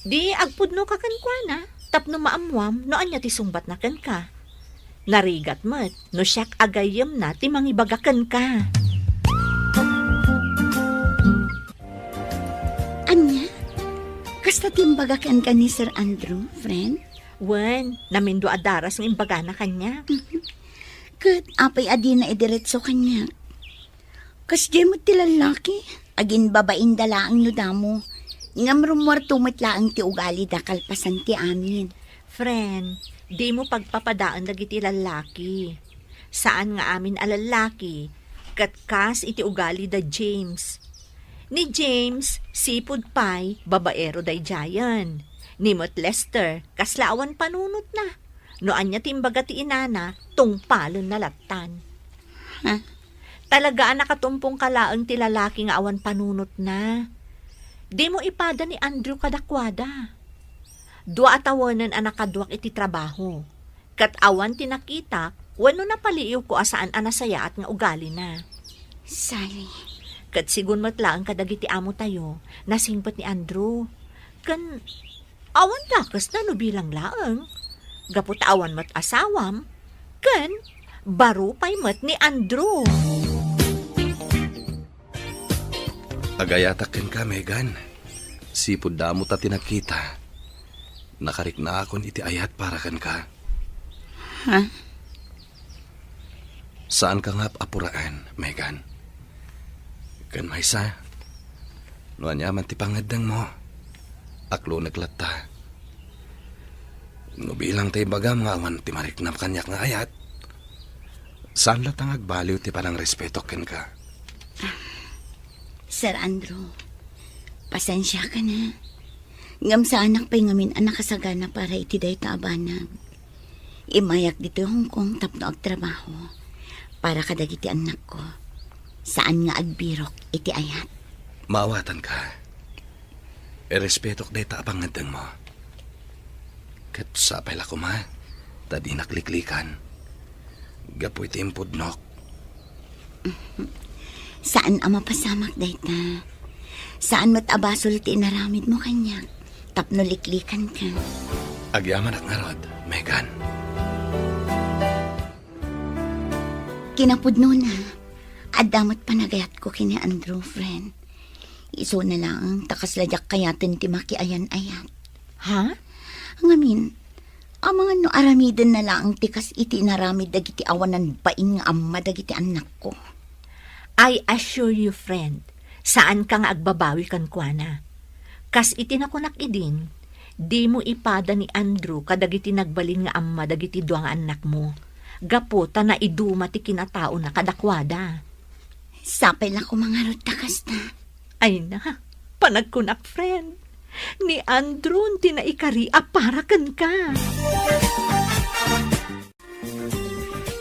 Di agpudnoka kenkuana tapno maammuam no ania ti sungbatna kenka. Narigat met no siak a gayyemna ti mangibaga kenka. Ti imbaga kenka ni Sir Andrew, friend? Wen, namindua a daras nga imbagana kaniak. Ket apay a dina idiretso kaniak? Kasdiay met ti lallaki, aginbabainda laeng no damo. Ngem rummuarto met laeng ti ugalida kalpasan ti amin. Friend, dimo pagpapadaen dagiti lallaki. Saan nga amin a lallaki, ket kas iti ugali da James. Ni James, sipud pay, babaero daydiayen. Ni met Lester, kasla awan panunotna. No ania ti imbaga ti inana, tungpalenna lattan. Ha? Talaga a nakatumpong ka laeng ti lalaki nga awan panunotna. Dimo ipada ni Andrew kadakuada. Dua a tawenen a nakaduak iti trabaho. Ket awan ti nakitak wenno napaliiwko a saan a nasayaat nga ugalina. Sally. Ket sigun met laeng kadagiti amotayo, nasingpet ni Andrew. Ken awan dakesna no bilang laeng. Gapu ta awan met asawam, ken baro pay met ni Andrew. Agayatak kenka, Megan. Sipud damo ta ti nakita. Nakariknaakon iti ayat para kenka. Ha? Saanka nga ap-apuraen, Megan. Ken maysa, no aniaman ti pangngeddengmo, aklonek latta. No bilang ta ibagam nga awan ti mariknam kaniak nga ayat, saan latta nga agbaliw ti panangrespetok kenka. Sir Andrew, pasensiakan a. Ngem saanak pay ngamin a nakasagana para iti dayta a banag. Immayak ditoy Hong Kong tapno agtrabaho para kadagiti annakko. Saan nga agbirok iti ayat. Maawatanka. Irespetok dayta a pangngeddengmo. Ket sapay la koma ta dinak liklikan. Gapu iti impudnok. Saan a mapasamak dayta. Saan met a basol ti inaramidmo kaniak tapno liklikanka. Agyamanak ngarud, Megan. Kinapudnona, adda met panagayatko ken ni Andrew, friend. Isuna laeng ta kasla diak kayaten ti makiayan-ayat. Ha? Ngamin, amangan no aramidenna laeng ti kas iti inaramid dagiti awanan bain nga amma dagiti annakko. I assure you, friend, saanka nga agbabawi kenkuana. Kas iti nakunak idin, dimo ipada ni Andrew kadagiti nagbalin nga amma dagiti dua nga annakmo, gapu ta naiduma ti kinataona kadakuada. Sapay la koma ngarud ta kasta. Ay na, panagkunak, friend. Ni Andrew ti naikari a para kenka.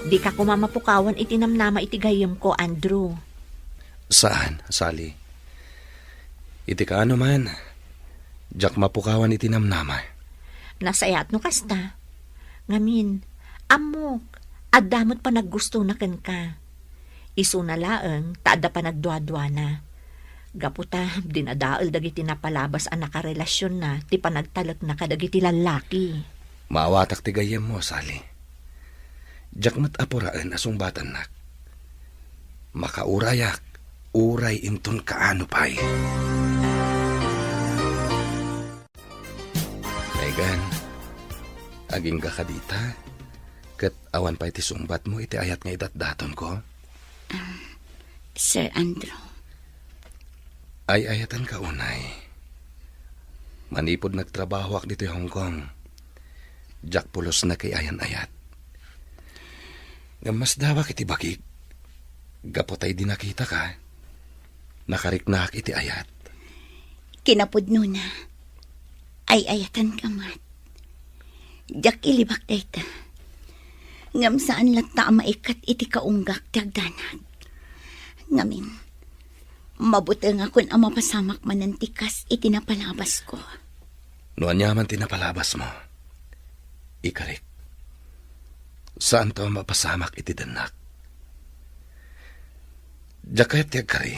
Dika koma mapukawan iti namnama iti gayyemko, Andrew. Saan, Sally. Iti kaano man, diak mapukawan iti namnama. Nasayaat no kasta. Ngamin, ammok, adda met panaggustona kenka. Isuna laeng ta adda panagduaduana. Gapu ta dinadael dagiti napalabas a nakarelasionna ti panagtalekna kadagiti lallaki. Maawatak ti gayyemmo, Sally. Diak met apuraen a sungbatannak. Makaurayak, uray inton kaano pay. Megan, agingga ka dita, ket awan pay ti sungbatmo iti ayat nga idatdatonko? Ah, Sir Andrew. Ay-ayatanka unay. Manipud nagtrabahoak ditoy Hong Kong, diak pulos nakaayan-ayat. Ngem masdawak iti bagik, gapu ta idi nakitaka, nakariknaak iti ayat. Kinapudnona, ay-ayatanka met. Diak ilibak dayta. Ngem saan latta a maikkat iti kaunggak ti agdanag. Ngamin, mabutengakon a mapasamak manen ti kas iti napalabasko. No aniaman ti napalabasmo, ikarik, saanto a mapasamak iti dennak. Diak kayat ti agkari,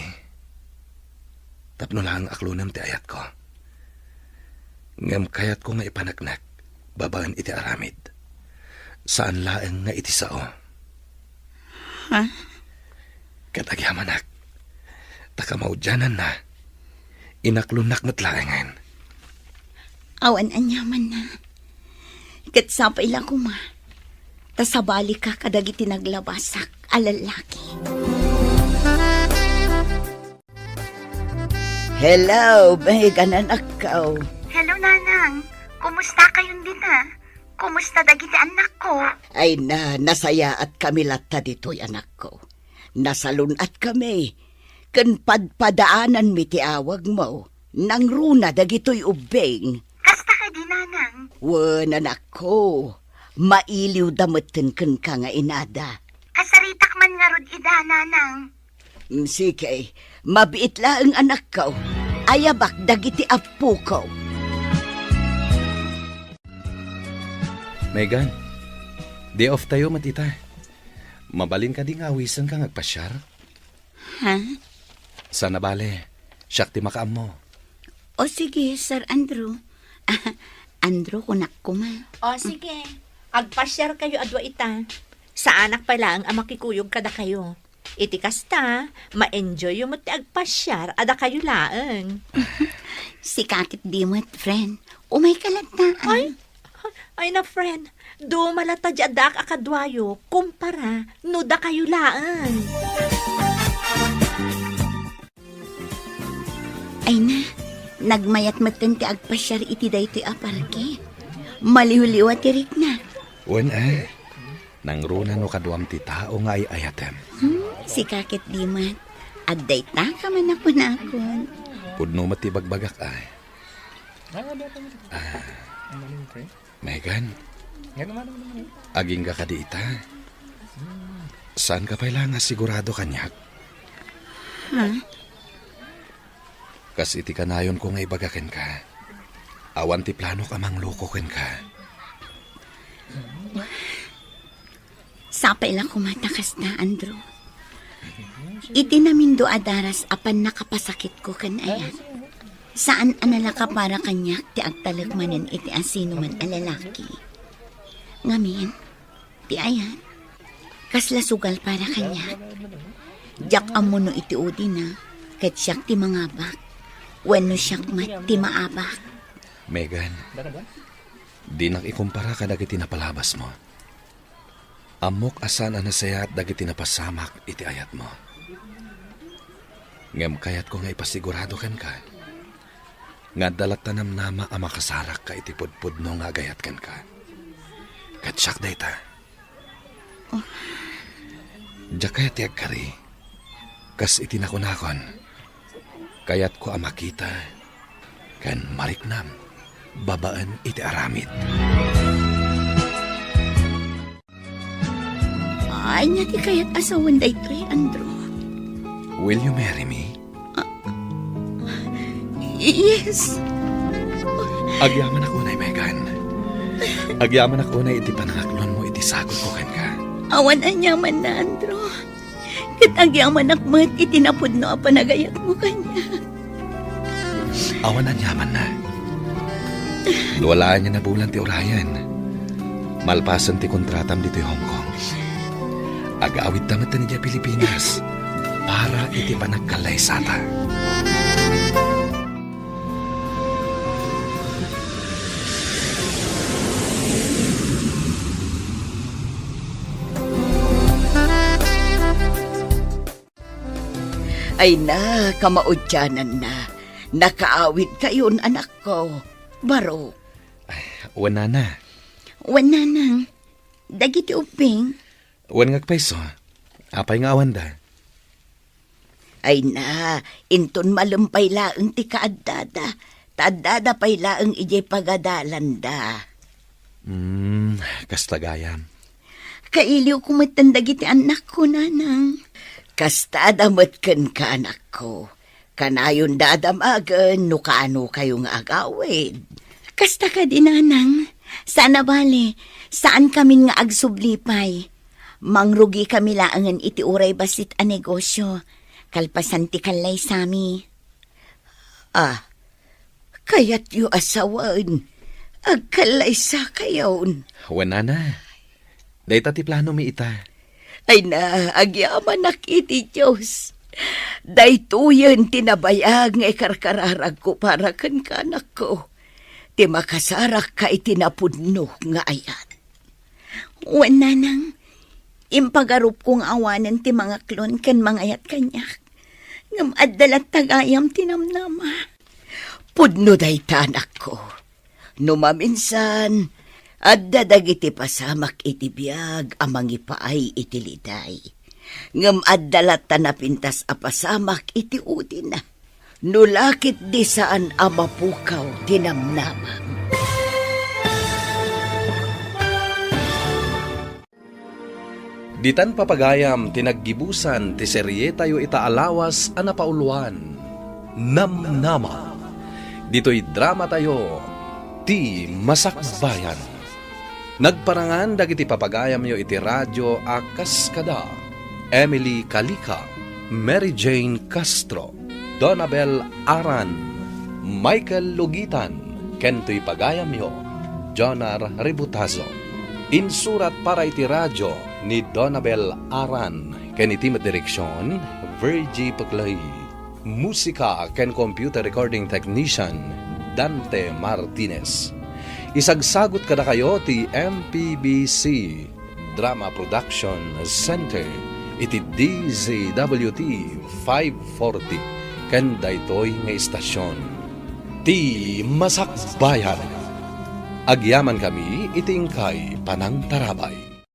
tapno laeng aklonem ti ayatko. Ngem kayatko nga ipaneknek babaen iti aramid. Saan laeng nga iti sao. Ha? Ket agyamanak, ta kamaudiananna, inaklonnak met laengen. Awan aniamanna. Ket sapay la koma, ta sabalika kadagiti naglabasak a lallaki. Hello, Megan, anakko. Hello, Nanang. Kumusta kayon dita? Kumusta dagiti annakko? Ay na, nasayaat kami latta ditoy, anakko. Nasalun-at kami. Ken padpadaananmi ti awagmo. Nangruna dagitoy ubbing. Kasta kadi, Nanang? Wen, anakko. Mailiwda metten kenka nga inada. Kasaritak man ngarud ida, Nanang. Mm, sige, mabiit laeng, anakko. Ayabak dagiti appoko. Megan, day off tayo met ita. Mabalin kadi nga awisenka nga agpasiar? Ha? Saan a bale, siak ti makaammo. O sige, Sir Andrew. Andrew, kunak koma. O sige, agpasiar kayo a dua ita. Saanak pay laeng a makikuyog kadakayo. Iti kasta, ma-enjoyyo met ti agpasiar a dakayo laeng. Sika ket di met, friend. Umayka latta, ah. Ay, ay na, friend. Duma latta di addaak a kaduayo, kumpara no dakayo laeng. Ay na, nagmayat metten ti agpasiar iti daytoy a parke. Maliwliwa ti rikna. Wen, eh. Nangruna no kaduam ti tao nga ay-ayatem. Hmm, sika ket di met. Adda ita ka man a kunakon. Pudno met ti bagbagak, ay. Ah, Megan, agingga kadi ita? Saan ka pay la nga sigurado kaniak? Ha? Kas iti kanayonko nga ibaga kenka, awan ti planok a mangloko kenka. Sapay la koma ta kasta, Andrew. Iti namindo a daras a pannakapasakitko ken ayat, saan a nalaka para kaniak ti agtalek manen iti asinoman a lalaki. Ngamin, ti ayat, kasla sugal para kaniak. Diak ammo no iti udina, ket siak ti mangabak, wenno siak met ti maabak. Megan, dinak ikumpara kadagiti napalabasmo. Ammok a saan a nasayaat dagiti napasamak iti ayatmo. Ngem kayatko nga ipasigurado kenka nga adda latta namnama a makasarakka iti pudpudno nga agayat kenka. Ket siak dayta. Oh. Diak kayat ti agkari. Kas iti nakunakon, kayatko a makita ken mariknam babaen iti aramid. Ania ti kayat a sawen daytoy, Andrew? Will you marry me? Ah, yes. Agyamanak unay, Megan. Agyamanak unay iti panangaklonmo iti sagutko kenka. Awan aniamanna, Andrew. Ket agyamanak met iti napudno a panagayatmo kaniak. Awan aniamanna. No alaen nga nabulan ti urayen, malpasen ti kontratam ditoy Hong Kong, agawidta met idiay Pilipinas para iti panagkallaysata. Ay na, kamaudiananna. Nakaawid kayon, anakko. Baro. Ay, wen, nana. Wen, nanang. Dagiti ubbing. Wen nga agpayso. Apay nga awanda? Ay na, inton malem pay laeng ti kaaddada, ta addada pay laeng idiay pagadalanda. Hmm, kasta gayam. Kailiwko metten dagiti annakko, nanang. Kastada met kenka, anakko. Kanayonda a damagen no kaano kayo nga agawid. Kasta kadi, nanang. Sana bale, saan kamin nga agsubli pay. Mangrugikami laengen iti uray bassit a negosio, kalpasan ti kallaysami. Ah, kayatyo a sawen, agkallaysakayon. Wen, nana. Dayta ti planomi ita. Ay na, agyamanak iti Dios. Daytoyen ti nabayag nga ikarkararagko para kenka, anakko. ti makasarakka iti napudno nga ayat. Wen, nanang, impagarupko nga awanen ti mangaklon ken mangayat kaniak. Ngem adda latta gayam ti namnama. Pudno dayta, anakko. No maminsan, adda dagiti pasamak iti biag a mangipaay iti liday. Ngem adda latta napintas a pasamak iti udina. No la ketdi saan a mapukaw ti namnamam. Ditan, papagayam, ti naggibusan ti serietayo ita a lawas a napauluan, Namnama. Ditoy dramatayo, Ti Masakbayan. Nagparangan dagiti papagayamyo iti radio a kas kada Emily Calica, Mary Jane Castro, Donabel Aran, Michael Lugitan, ken toy pagayamyo, Jonar Ributazo. Insurat para iti radio ni Donabel Aran, ken iti met direksion, Virgie Peclay. Musika ken computer recording technician, Dante Martinez. Isagsagut kadakayo ti M P B C Drama Production Center iti D Z W T five forty ken daytoy nga istasion, Ti Masakbayan. Agyamankami iti inkay panangtarabay.